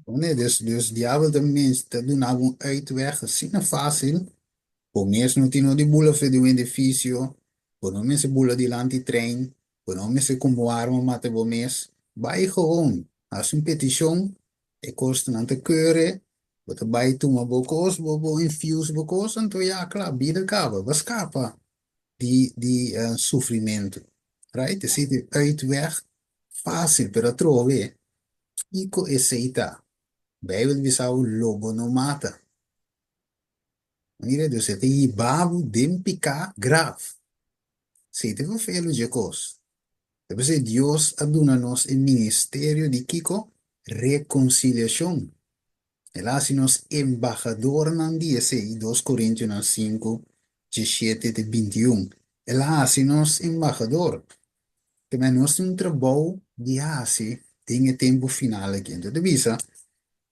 Pone, dus, dus diabel ta mens ta duna bo un uitweg asina fásil. Bo mes no tin no di bula for di un edifisio, bo no mester bula dilanti trein, bo no mester ku bo arma mata bo mes. Bai gewoon, hasi un petishon, e kostonan ta keure, bo ta bai tuma bo kos, bo bo infuse bo kos, anto ya kla, bida kaba, bo a skapa di di sufrimentu. Right? Esei ta e uitweg fásil, pero atrobe kiko esei ta? Beibel ta bisa bo lo bo no mata. Mira, dus e ta hiba bo den piká graf. Esei ta vervelu dje kos. Ta p'esei Dios a duna nos e ministerio di kiko? Rekonsiliashon. El a hasi nos embahadornan di esei, Dos Korintionan sinku, diesshete te bintiun. El a hasi nos embahador. Te nos tin un trabou di hasi den e tempu final aki. Anto ta bisa,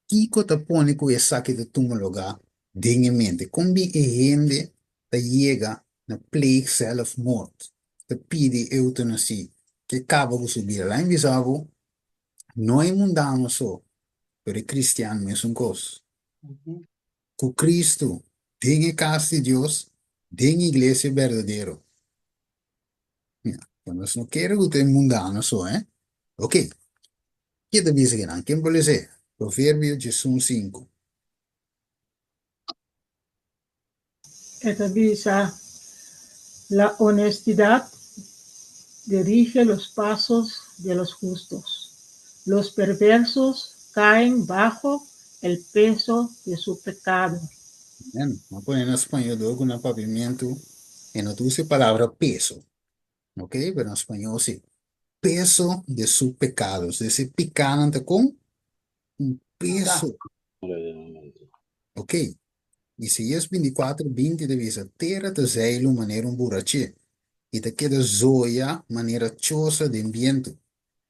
kiko ta pone ku esaki ta tuma lugá den e mente? Kon bin e hende ta yega na pleeg zelfmoord, ta pidi eutanasie, ke kaba ku su bida? Laat mi bisa bo, no e mundano so, pero e kristian mesun kos. Ku Kristu den e kas di Dios, den iglesia berdadero. Ya, nos no kere ku ta e mundano so, eh? Oké, ke ta bisa kinan? Ken por lesa? Proverbio 11:5. E ta bisa, La honestidad dirige los pasos de los justos. Los perversos caen bajo el peso de su pecado. Amèn. M'a pone na spañó dor ku na papiamentu e no ta usa e palabra peso. Ok, pero na spañó si. Peso de su pecado. Dus e pikánan ta kon un peso. Ok. Isaías 24, 20 ta bisa, Tera ta zeilu manera un buraché, i ta keda zoya manera chosa den bientu,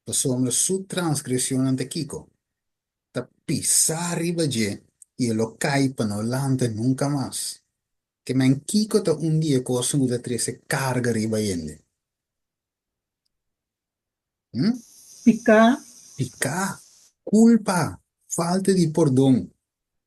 pasobra su transgresionnan ta kiko? Ta pisá riba dje, i e lo kai pa no lanta nunka mas. Ke men kiko ta un di e kosnan ku ta trese karga riba hende? Hm? Piká. Piká, kulpa, falta di pordon,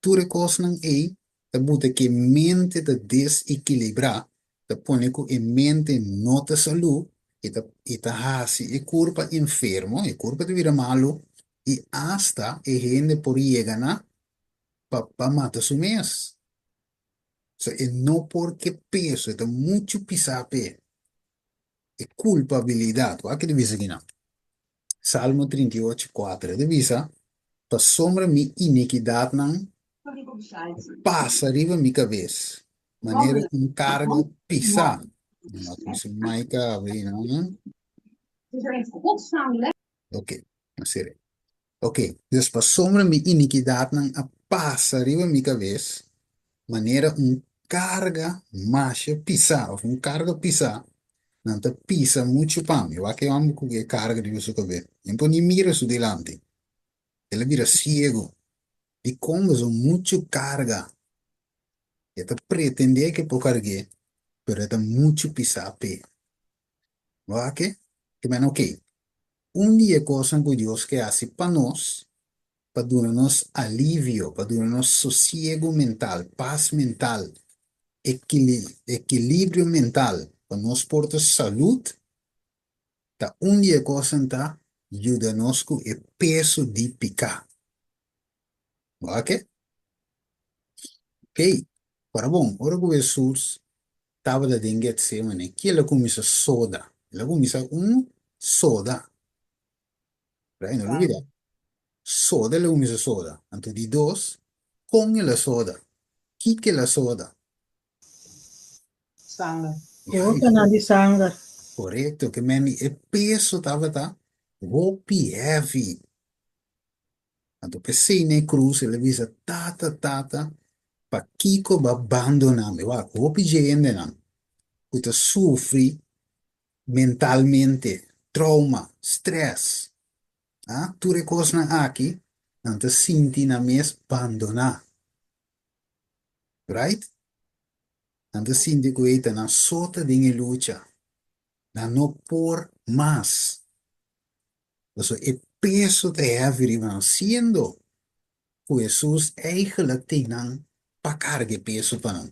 tur e kosnan ei ta buta ku e mente ta desekilibrá, ta pone ku e mente no ta salú i ta i ta hasi e kurpa enfermo, e kurpa ta bira malu i asta e hende por yega na pa pa mata su mes. So e no por ke peso, e ta muchu pisá p'e. E kulpabilidat. Wak ke ta bisa kinan. Salmo 38, 4. E ta bisa, Pasobra mi inikidatnan pasa riba mi kabes, manera un karga pisá. No tin su mic abri, no? Ok, a sere. Ok, dus pasobra mi inikidatnan a pasa riba mi kabes, manera un karga masha pisá, òf un karga pisá, nan ta pisa muchu pa mi. Wak e hòmber ku e karga riba su kabes. E no por ni mira su dilanti. El a bira siegu. Dikon? Pasobra muchu karga. E ta pretendé ku e por karg'é, pero e ta muchu pisá p'e. Wak e? Ke men ok. Un di e kosnan ku Dios ke hasi pa nos, pa duna nos alivio, pa duna nos sosiegu mental, pas mental, ekilibrio mental, pa nos por ta salud, ta un di e kosnan ta yuda nos ku e peso di piká. Wak e? Okey, ora bon, ora ku Hesus tabata den Getsemane, ki el a kuminsá soda? El a kuminsá un soda. Right? No lubidá. Soda el a kuminsá soda. Anto di dos, kon el a soda? Kiko el a soda? Sanger. Gotanan di sanger. Korekto, ke men e peso tabata hopi heavy. Anto p'esei na e krus el a bisa, Tata, Tata, pakiko bo a bandoná mi? Wak, hopi dje hendenan ku ta sufri mentalmente, trauma, strès, ah, tur e kosnan aki, nan ta sinti nan mes bandoná. Right? Nan ta sinti ku ei ta nan so ta den e lucha. Nan no por mas. Pasobra e peso ta heavy riba nan, siendo ku Hesus eigenlijk tin nan pa karga e peso pa nan.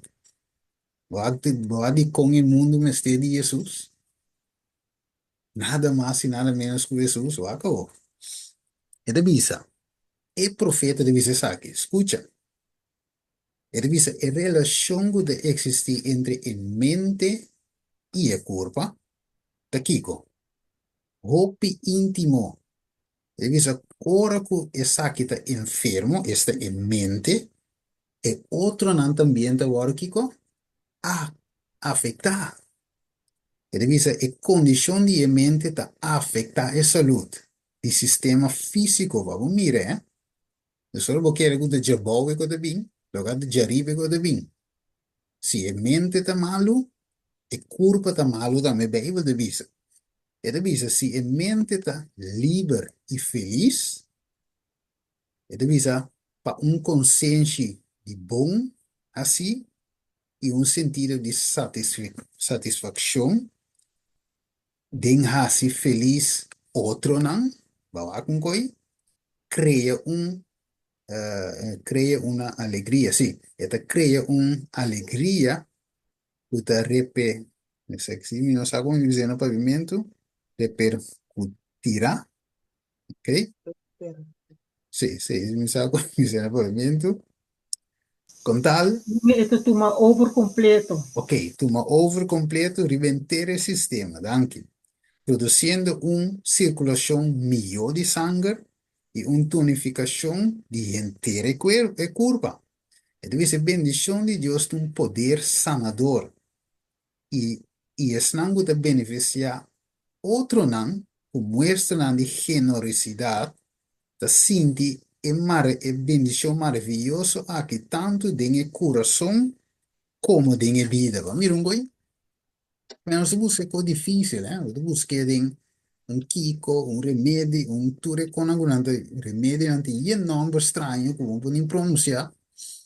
Bo a bo a dikon e mundu mester di Hesus? Nada mas i nada menos ku Hesus, wak awor. E ta bisa, e profeta ta bisa esaki, skucha, e ta bisa e relashon ku ta eksistí entre e mente i e kurpa ta kiko? Hopi íntimo. E bisa ora ku esaki ta enfermo, esta e mente, e otronan tambien ta wòrdu kiko? A afektá. E ta bisa e kondishon di e mente ta afektá e salud di sistema físiko. Pa bo mira, eh. Dus ora bo kere ku ta djabou e ku ta bin, loke ta djariba e ku ta bin. Si e mente ta malu, e kurpa ta malu tambe, Beibel ta bisa. E ta bisa si e mente ta liber i felis, e ta bisa pa un konsenshi di bon hasi i un sentido di satisfakshon den hasi felis otronan, bo a wak un koi, krea un krea una alegria, sí, e ta krea un alegria ku ta repe, si mi no sa kon mi bisa na papiamentu, reperkutirá, ok? Sí, sí, mi sa kon mi bisa na papiamentu. Kon tal? E ta tuma over kompleto. Ok, tuma over kompleto riba henter e sistema. Danki. Produsiendo un sirkulashon mihó di sanger i un tonifikashon di henter e e kurpa. E ta bisa e bendishon di Dios ta un poder sanador i i esnan ku ta benefisiá otronan ku muestranan di generosidat ta sinti e e bendishon maravioso aki tantu den e kurason komo den e bida. Bo a mira un koi? Pero nos ta buska e kos difísil, eh? Nos ta busk'é den un kiko, un remedi, un tur e konan ku nan ta remedinan tin yen nòmber straño ku bo no por ni pronunsiá.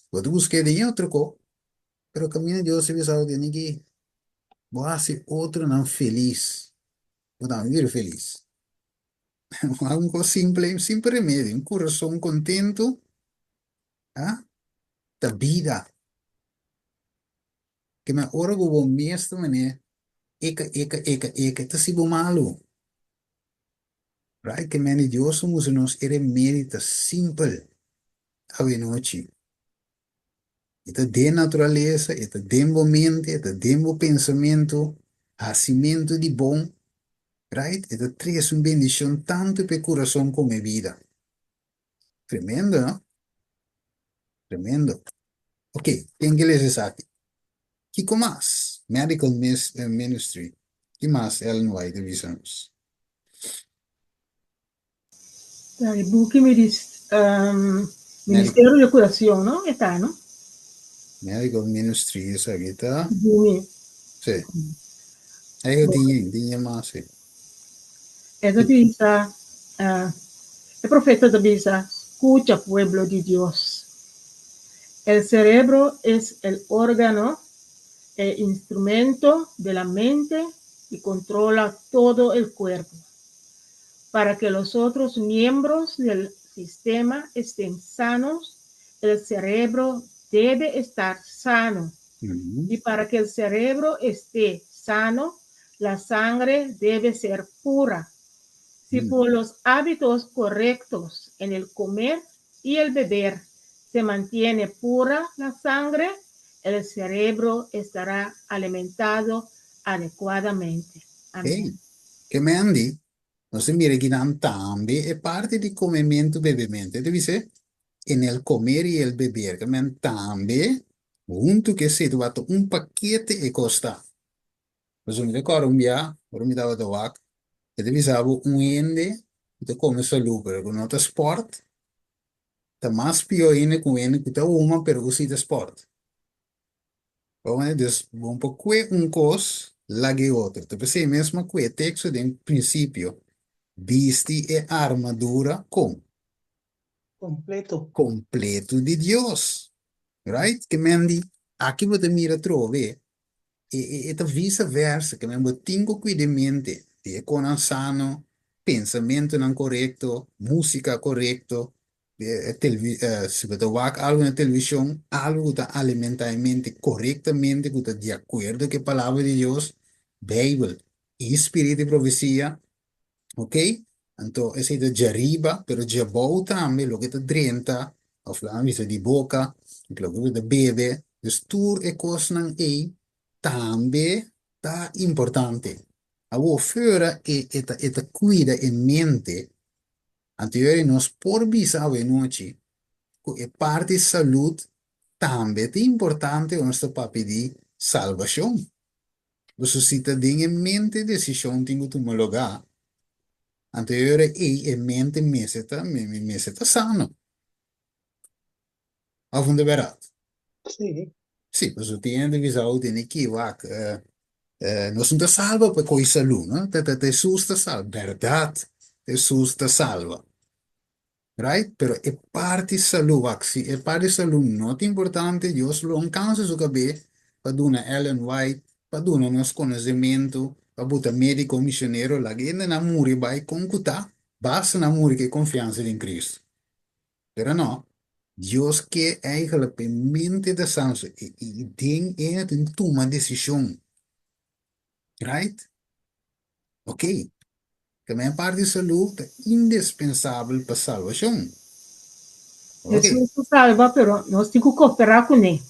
Bo ta busk'é den e otro ko. Pero kaminda Dios a bisa bo tene ki bo hasi otronan felis, bo tambe bira felis. Un kos simple, un simple remedio, un kurason kontentu, ah, ta bida. Ke men ora ku bo mes ta manera eka, eka, eka, eka, ta hasi bo malu. Right? Ke men di Dios a mustra nos e remedi ta simpel awenochi. E ta den naturalesa, e ta den bo mente, e ta den bo pensamentu, hasimentu di bon, right? E ta trese un bendishon tantu pa e kurason komo e bida. Tremendo, no? Tremendo. Ok, ken ke lesa esaki? Kiko mas? Medical Ministry. Ki mas Ellen White a bisa nos? Ta e buki Ministerio de Curacion, no? E ta, no? Medical Ministry esaki ta. Dimi. Sí. Ei tin, tin mas, sí. E ta bisa, e profeta ta bisa, Scucha, pueblo di Dios. El cerebro es el órgano e instrumento de la mente y controla todo el cuerpo. Para que los otros miembros del sistema estén sanos, el cerebro debe estar sano. Y para que el cerebro esté sano, la sangre debe ser pura. Si por los hábitos correctos en el comer y el beber se mantiene pura la sangre, el cerebro estará alimentado adecuadamente. Amén. Hey, ke men di, nos ta mira akinan tambe e parti di komementu, bebementu. E ta bisa en el comer y el beber. Ke men tambe huntu ku esei tabata un pakete e kos ta. Pasobra mi ta kòrda un bia ora mi tabata wak, e ta bisa bo un hende ku ta kome salú pero ku no ta spòrt ta mas pió ainda ku un hende ku ta huma pero ku si ta spòrt. Dus bo por kue un kos laga e otro. Ta p'esei mes mi a kue e teksto den prinsipio, Bisti e armadura kon? Kompleto. Kompleto di Dios. Right? Ke men di, aki bo ta mira atrobe, e, e, e ta visa versa, ke men bo tin ku kuida e mente di e konan sano, pensamentonan korekto, músika korekto, si bo ta wak algu na televishon, algu ku ta alimentá e mente korektamente, ku ta di akuerdo ku e Palabra di Dios, Beibel i spiritu di profesia, ok? Anto esei ta djariba, pero djabou tambe loke ta drenta, òf laga mi bisa di boka, loke bo ta bebe, dus tur e kosnan ei tambe ta importante. Awor fuera e e ta e ta kuida e mente Anto yori nos por bisa awenochi ku e parti salud tambe ta importante ora nos ta papia di salbashon. Pasobra si ta den e mente desishon tin ku tuma lugá, anto yori ei e mente mester ta mester ta sano. Òf no ta bèrdat? Sí. Sí, pasobra tin hende bisa bo tene ki wak nos no ta salba pa koe salú, no? Ta ta Hesus ta salba. Bèrdat, Hesus ta salba. Right? Pero e parti salú, wak, si e parti salú no ta importante, Dios lo no kansa su kabé pa duna Ellen White, pa duna nos konosementu, pa buta médiko misionero, laga hendenan muri bai kon ku ta, basta nan muri ku e konfiansa den Kristu. Pero no, Dios ke eigenlijk pa e mente ta sanso i i den e tin tuma desishon. Right? Ok. Tambe e parti salú ta indispensabel pa salbashon. Ok. Hesus ta salba, pero nos tin ku kooperá kuné.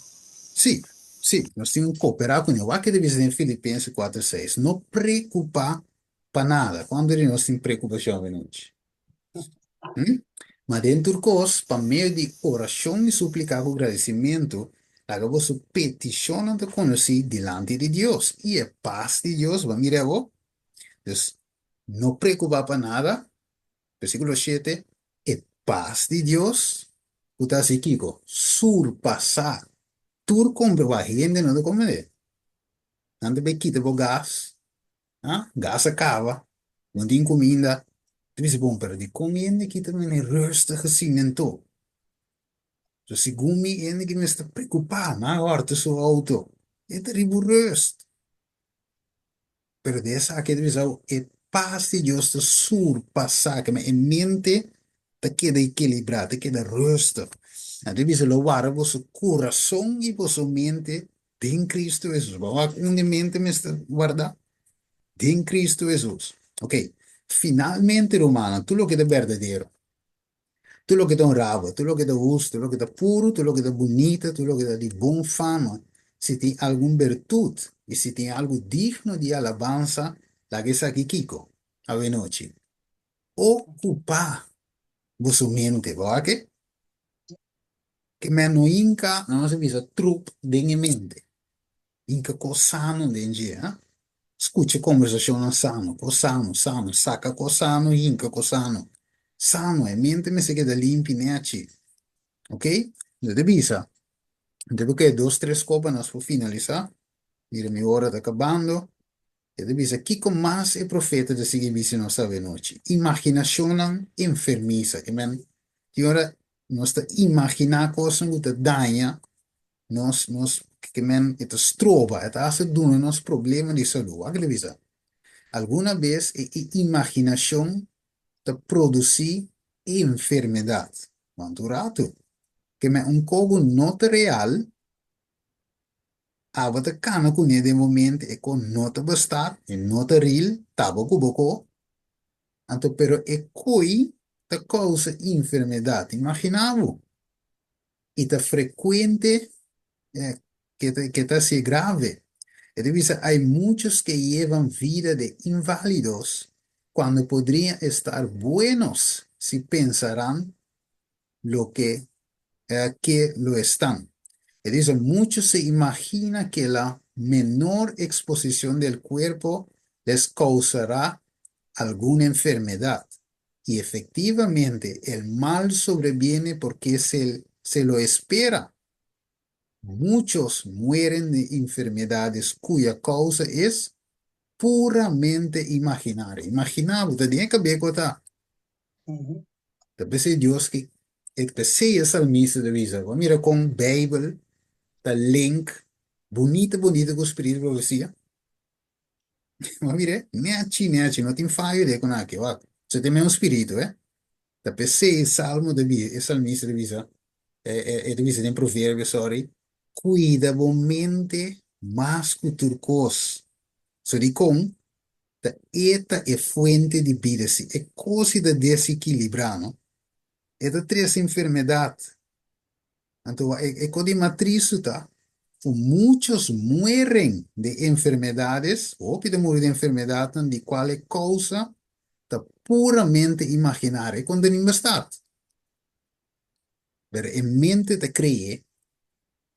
Sí, sí, nos tin ku kooperá kuné. Wak ke ta bisa den Filipenses kuater seis, No preokupá pa nada. Kuantu di nos tin preokupashon avenochi? Hm? Ma den tur kos, pa medio di orashon i supliká ku gradisimentu, laga boso petishonnan ta konosí dilanti di Dios, i e pas di Dios, bo a mira abo? Dus, no preokupá pa nada, Versíkulo shete, E pas di Dios, ku ta hasi kiko? Surpasá tur kompre. Wak, hende no ta komprendé. Nan ta bai kita bo gas, ha? Gas a kaba, no tin kuminda. Ta bisa, Bon, pero dikon hende kita mene rustig asina anto? So, segun mi, hende ki mester preokupá, nan a hòrta su outo, e ta riba un rust. Pero di esaki e ta bisa bo, e pas di Dios ta surpasá, kema e mente ta keda ekilibrá, ta keda rustig. Nan ta bisa, lo warda boso kurason i boso mente den Kristu Hesus. Bo a wak unda e mente mester wardá? Den Kristu Hesus. Ok, finalmente rumannan, tur loke ta berdadero, Tur loke ta honrabel, tur loke ta hustu, tur loke ta puru, tur loke ta bunita, tur loke ta di bon fama, si tin algun bertut i si tin algu digno di alabansa, laga esaki kiko? Awenochi, okupá boso mente. Bo wak e? Ke men no hinka, nos a bisa trup den e mente. Hinka kos sano den dje, ha? Skucha kombersashonnan sano, kos sano, sano, saka kos sano, hinka kos sano. Sano, e mente mester keda limpi nechi. Ok? No ta bisa. No ta ke dos tres kos pa nos por finalisá. Mira mi ora ta kabando. E ta bisa, kiko mas e profeta ta sigui bisa nos awenochi? Imaginashonnan enfermisa. Ke men, tin ora nos ta imaginá kosnan ku ta daña Nos, nos, ke men, e ta stroba, e ta hasta duna nos problema di salú. Wak ta bisa? Alguna bes e imaginashon ta produsí enfermedat. Wantu ratu. Ke men un kogu no ta real, abo ta kana kuné den bo mente, e ko no ta bestat, e no ta real, ta bo ku bo ko. Anto pero e koi ta kousa enfermedat. Imaginá bo. i ta frekuente ke ta ke ta hasié grave. E ta bisa, Hay muchos que llevan vida de inválidos cuando podrían estar buenos si pensarán lo que que lo están. E ta bisa, Muchos se imagina que la menor exposición del cuerpo les causará alguna enfermedad. Y efectivamente el mal sobreviene porque se, se lo espera. Muchos mueren de enfermedades cuya causa es puramente imaginaria. Imaginá bo, ta den e kabes ku ta. Ta p'esei Dios ke, e p'esei e salmista ta bisa, bo a mira kon Beibel ta link bunita bunita ku spiritu di profesia? Bo a mira, nechi nechi, no tin fayo den ku nan aki, wak. So tin men un spiritu, eh. Ta p'esei e salmo ta bisa, e salmista ta bisa, e ta bisa den Proverbio, sorry, Kuida bo mente mas ku tur kos. So dikon? Ta e ta e fuente di bida. Si e kos si ta desekilibrá, no, e ta trese enfermedat. Anto e kos di mas tristu ta ku muchos mueren de enfermedades, hopi ta muri di enfermedatnan di kual e kousa ta puramente imaginario, e kon ta nimba stat. Pero e mente ta kree,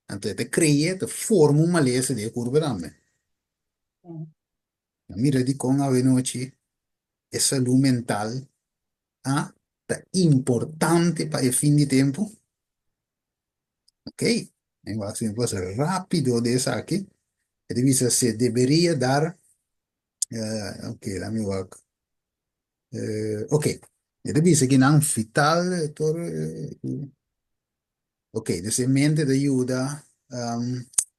anto e ta kree, ta forma un malesa di e kurpa tambe. A mira dikon awenochi e salú mental a ta importante pa e fin di tempu. Ok, mi wak si mi por hasi rápido di esaki. E ta bisa se deberia dar, ok, laat mi wak. Ok, e ta bisa ki nan vital tur, ok, dus e mente ta yuda,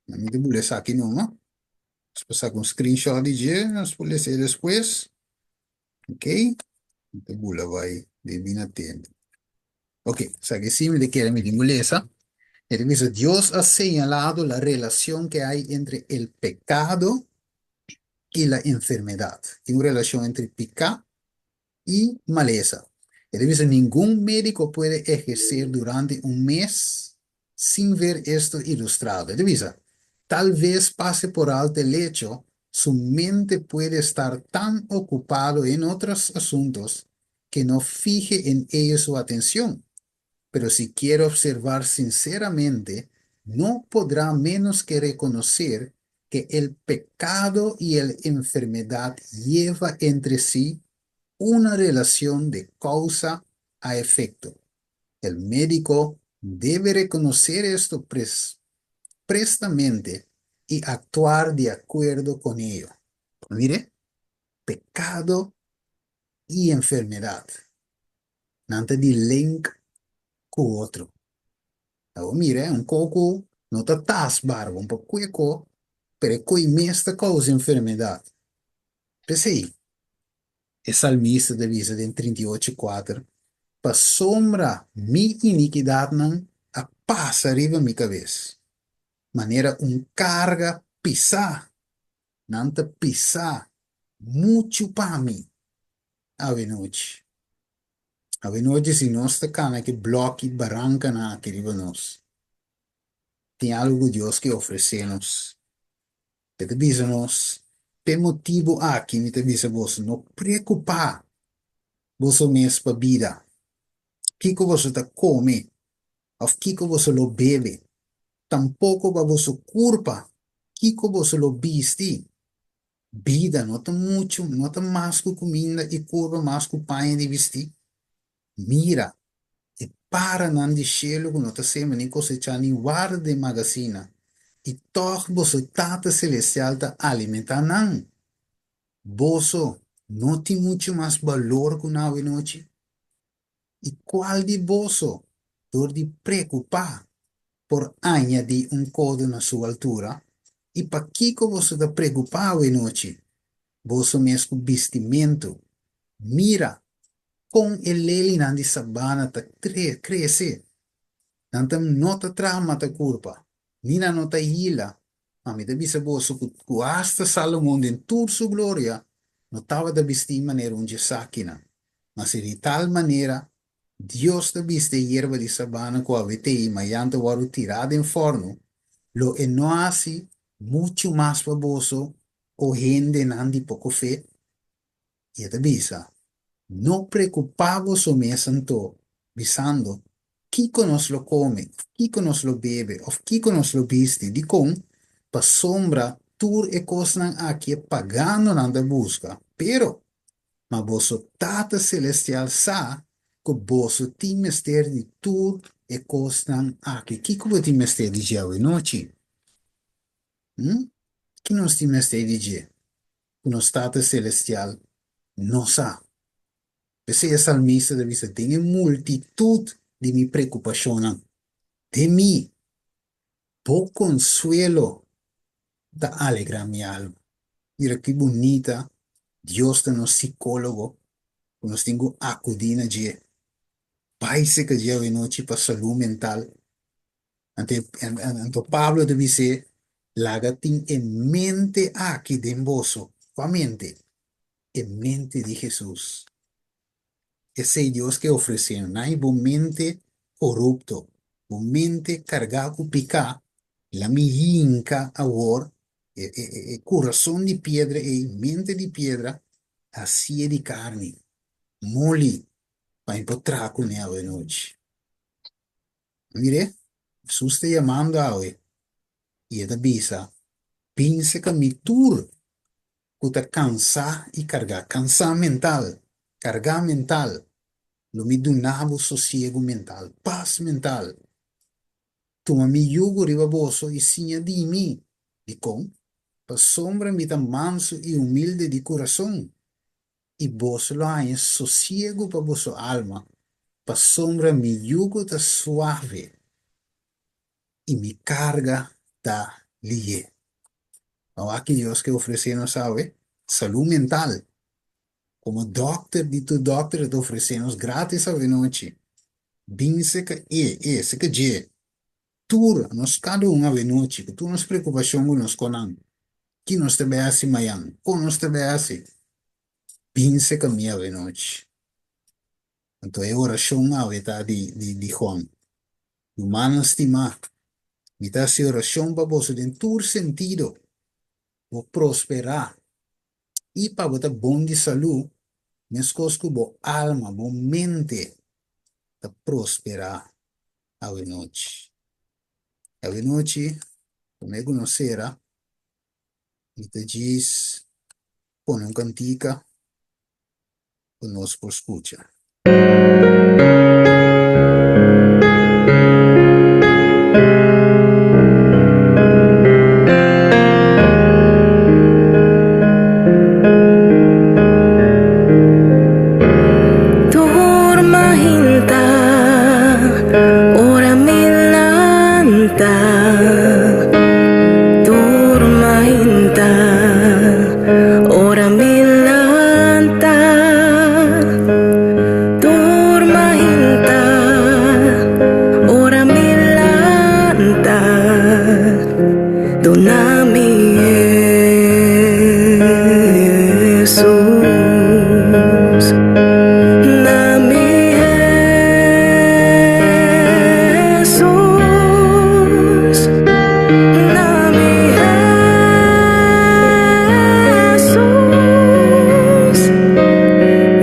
mi ta bula esaki numa. Nos por saka un screenshot di dje, nos por lesa e despues. Ok, mi ta bula bai debí na tempu. Ok, esaki sí mi ta kere mi tin ku lesa. E ta bisa, Dios ha señalado la relación que hay entre el pecado y la enfermedad. Tin un relashon entre piká i malesa. E ta bisa ningun médiko puede ehercer durante un mes sin ver esto ilustrado. E ta bisa, tal vez pase por alto el hecho, su mente puede estar tan ocupado en otros asuntos que no fije en ello su atención. Pero si quiere observar sinceramente, no podrá menos que reconocer que el pecado y el enfermedad lleva entre sí una relación de causa a efecto. El médico debe reconocer esto prestamente y actuar de acuerdo con ello. Mire, pecado y enfermedad. Nan ta di link ku otro. Awor mira, un koko no ta tastbaar, un por kue ko, pero e koi mes ta kousa enfermedat. P'esei, e salmista ta bisa den 38, 4, Pasobra mi inikidatnan a pasa riba mi kabes, manera un karga pisá, nan ta pisa muchu pa mi awe nochi. Awe nochi si nos ta kana ku e blòki barankanan aki riba nos, tin algu ku Dios ke ofresé nos. E ta bisa nos, P'e motibu aki mi ta bisa boso, no preokupá boso mes pa bida, kiko boso ta kome òf kiko boso lo bebe, tampoko pa boso kurpa, kiko boso lo bisti. Bida no ta muchu, no ta mas ku kuminda i kurpa mas ku paña di bistí. Mira, e paranan di shelu ku no ta sembra ni kosechá ni warda den magasina, i tòg boso Tata Selestial ta alimentá nan. Boso no tin muchu mas balor ku nan awenochi? I kual di boso, dor di preokupá, por añadí un kodo na su altura? I pakiko boso ta preokupá awenochi, boso mes ku bistimentu? Mira kon e lelinan di sabana ta krese, nan ta no ta traha mata kurpa, ni nan no ta hila, Ma mi ta bisa boso ku ku asta Salomon den tur su gloria no tabata bistí manera un dje sakinan. Ma si di tal manera Dios ta bisti e yerba di sabana ku awe t'ei mayan ta wòrdu tirá den fòrnu, lo e no hasi muchu mas pa boso, o hendenan di poko fe? I e ta bisa, No preokupá boso mes anto, bisando, Kiko nos lo kome, òf kiko nos lo bebe, òf kiko nos lo bisti? Dikon? Pasobra tur e kosnan aki e paganonan ta buska. Pero, ma boso Tata Selestial sa ku boso tin mester di tur e kosnan aki. Kiko bo tin mester di dje awenochi? Hm? Ki nos tin mester di dje? Ku nos Tata Selestial no sa. P'esei e salmista ta bisa, Den e multitut di mi preokupashonnan, den mi, bo konsuelo ta alegrá mi alma. Mira ki bunita Dios ta nos sikólogo ku nos tin ku akudí na dje. Bai seka dje awenochi pa salú mental. Anto Pablo ta bis'é, Laga tin e mente aki den boso. Kua mente? E mente di Hesus. Esei Dios ke ofresé nos. Nan bo mente korupto, bo mente kargá ku piká, la mi hinka awor e kurason di piedra ei, mente di piedra, hasié di karni, moli, pa mi por traha kuné awenochi. Mir'é, Hesus ta yamando awe, i e ta bisa, Binse ka mi tur ku ta kansá i kargá, kansá mental, kargá mental, lo mi duna bo sosiegu mental, pas mental. Tuma mi yugo riba boso i siña di mi. Dikon? Pasobra mi ta mansu i humilde di kurason, i boso lo haña sosiegu pa boso alma, pasobra mi yugo ta suave i mi karga ta lihé. Awor aki Dios ke ofresé nos awe salú mental. Komo dòkter di tur dòkter e ta ofresé nos grátis awe nochi. Bin seka e, e, seka dje. Tur, nos kada un awe nochi, ku tur nos preokupashon ku nos konan, ki nos ta bai hasi mayan, kon nos ta bai hasi, bin seka mi awe nochi. Anto e orashon awe ta di di Juan. Rumannan stimá, mi ta hasi orashon pa boso den tur sentido, bo prosperá i pa bo ta bon di salú, meskos ku bo alma, bo mente ta prosperá awe nochi. Awe nochi, promé ku nos sera, mi ta djis pone un kantika ku nos por skucha. Tur mainta ora mi lanta Tur mainta ora mi lanta Tur mainta ora mi lanta Duna mi Hesus Na mi Hesus Na mi Hesus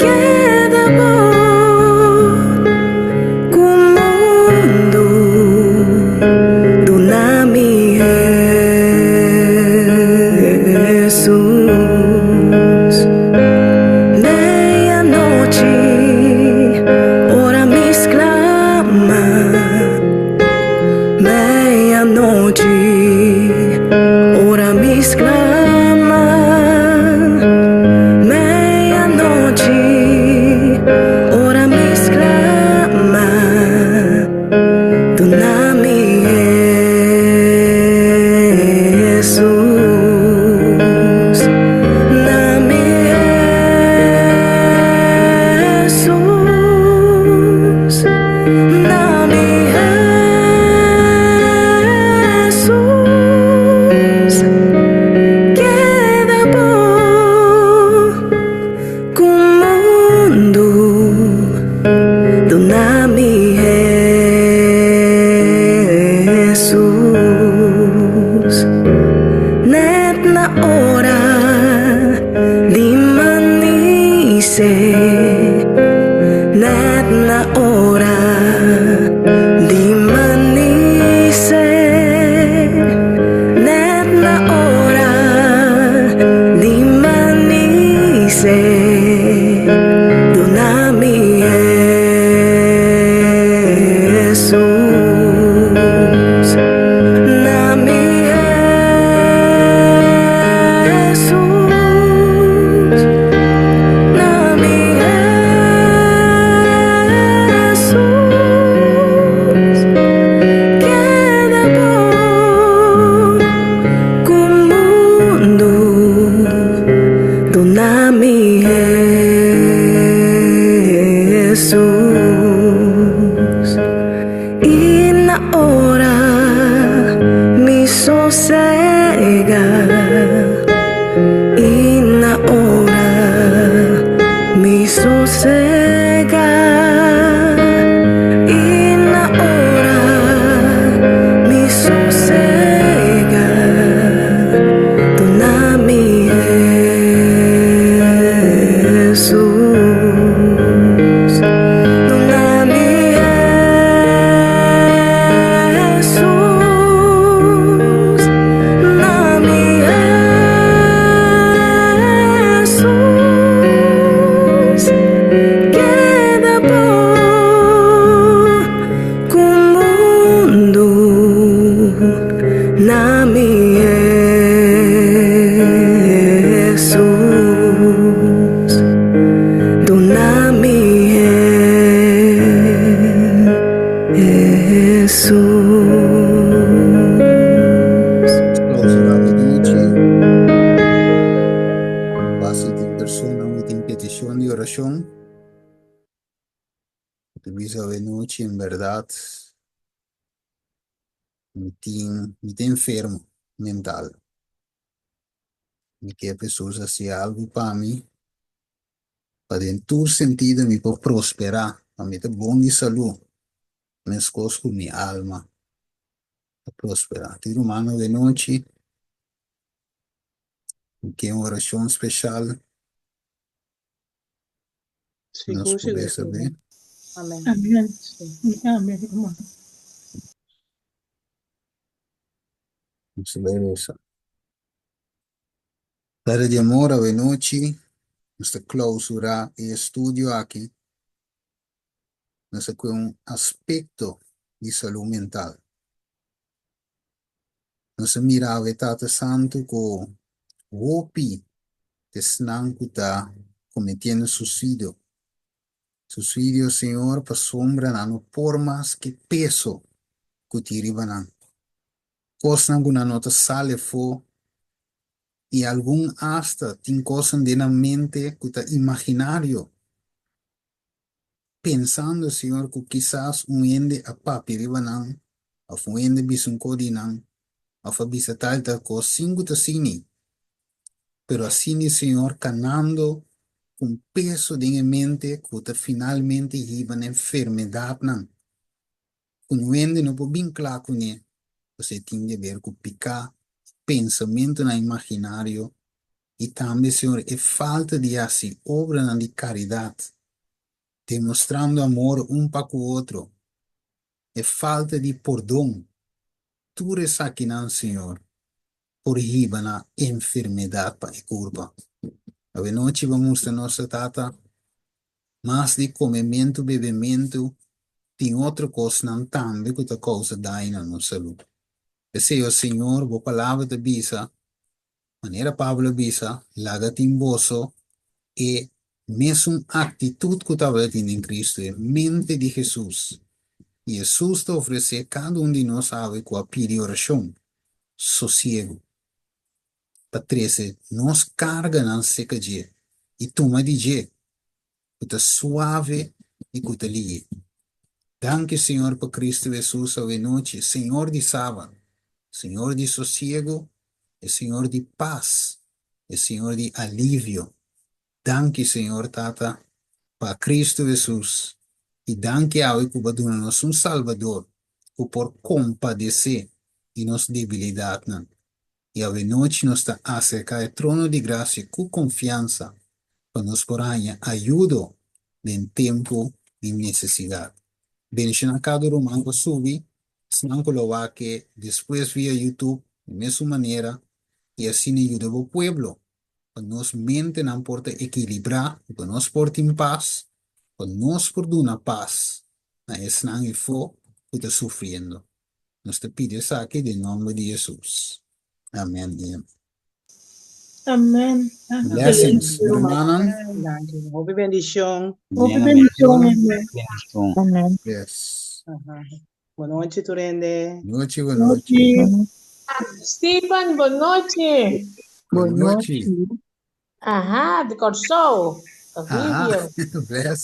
Keda bo ku mundu Duna mi Hesus Meianochi ora mi sklama Meianochi ora mi sklama Meianochi ora mi sklama Duna mi Hesus Na mi Hesus Na mi Hesus Keda bo ku mundu Duna mi Hesus Net na ora di manise Net na ora di manise Net na ora di manise Duna mi Hesus Na mi Hesus Na mi Hesus Keda bo ku mundu Duna mi Hesus I na ora mi sosega I na ora mi sosega I na ora mi sosega Duna mi Hesus Duna mi Hesus Na mi Hesus Keda bo ku mundu Na mi Hesus Duna mi Hesus. Clausura di nochi. Basi tin persona ku tin petishon di orashon. Ku ta bisa awe nochi en bèrdat mi tin mi ta enfermo mental. Mi ke pa Hesus hasi algu pa mi pa den tur sentido mi por prosperá. Pa mi ta bon di salú, meskos ku mi alma ta prosperá. Tin rumannan awe nochi ku ke un orashon speshal, nos Sigur, por sigur, resebé. sigur. Amèn. Amèn. Sí. Amèn, ruman. Nos ta bai resa. Tata di amor, awe nochi nos ta klausurá e estudio aki. Nos a kue un aspekto di salú mental. Nos a mira awe, Tata Santu, ku hopi ta esnan ku ta kometiendo susidio. Susidio, Señor, pasobra nan no por mas ku e peso ku tin riba nan. Kosnan ku nan no ta sali afó i algun asta tin kosnan den nan mente ku ta imaginario. Pensando, Señor, ku kisas un hende a papia riba nan, òf un hende bisa un kos di nan, òf a bisa tal i tal kos, sin ku ta asini. Pero asini, Señor, kanando ku un peso den e mente ku ta finalmente hiba na enfermedatnan ku un hende no por bin kla kuné, pasobra e tin di aber ku piká, pensamentunan imaginario i tambe, Señor, e falta di hasi obranan di karidat, demostrando amor un pa ku otro, e falta di pordon, tur esakinan, Señor, por hiba na enfermedat pa e kurpa. Awenochi bo mustra nos Tata mas di komementu, bebementu, tin otro kosnan tambe ku ta kousa daño na nos salú. P'esei, o Señor, bo Palabra ta bisa, manera Pablo a bisa, laga tin boso e mesun aktitut ku tabata tin den Kristu, e mente di Hesus. I Hesus ta ofresé kada un di nos awe ku a pidi orashon, sosiegu, pa trese nos karganan seka dje i tuma di dje, ku ta suave i ku ta lihe. Danki, Señor, pa Kristu Hesus awe nochi, Señor di Sabat, Señor di sosiegu, e Señor di pas, e Señor di alivio. Danki, Señor Tata, pa Kristu Hesus, i danki awe ku bo a duna nos un Salbador ku por kompadesé di nos debilidatnan. I awenochi nos ta aserká e trono di grasia ku konfiansa pa nos por haña ayudo den tempu di nesesidat. Bendishoná kada ruman ku a subi, esnan ku lo wak e despues via YouTube di mesun manera i asina yuda bo pueblo pa nos mentenan por ta ekilibrá i pa nos por tin pas, pa nos por duna pas na esnan efó ku ta sufriendo. Nos ta pidi esaki den nòmber di Hesus. Amèn i amèn. Amèn. Blessings, rumannan. Danki. Hopi bendishon. Hopi bendishon, amen. Amèn. Yes. Bon nochi tur hende. Nochi, bon nochi. Steven, bon nochi. Bon nochi. Aha, di Kòrsou. Aha, Vivian. blessings.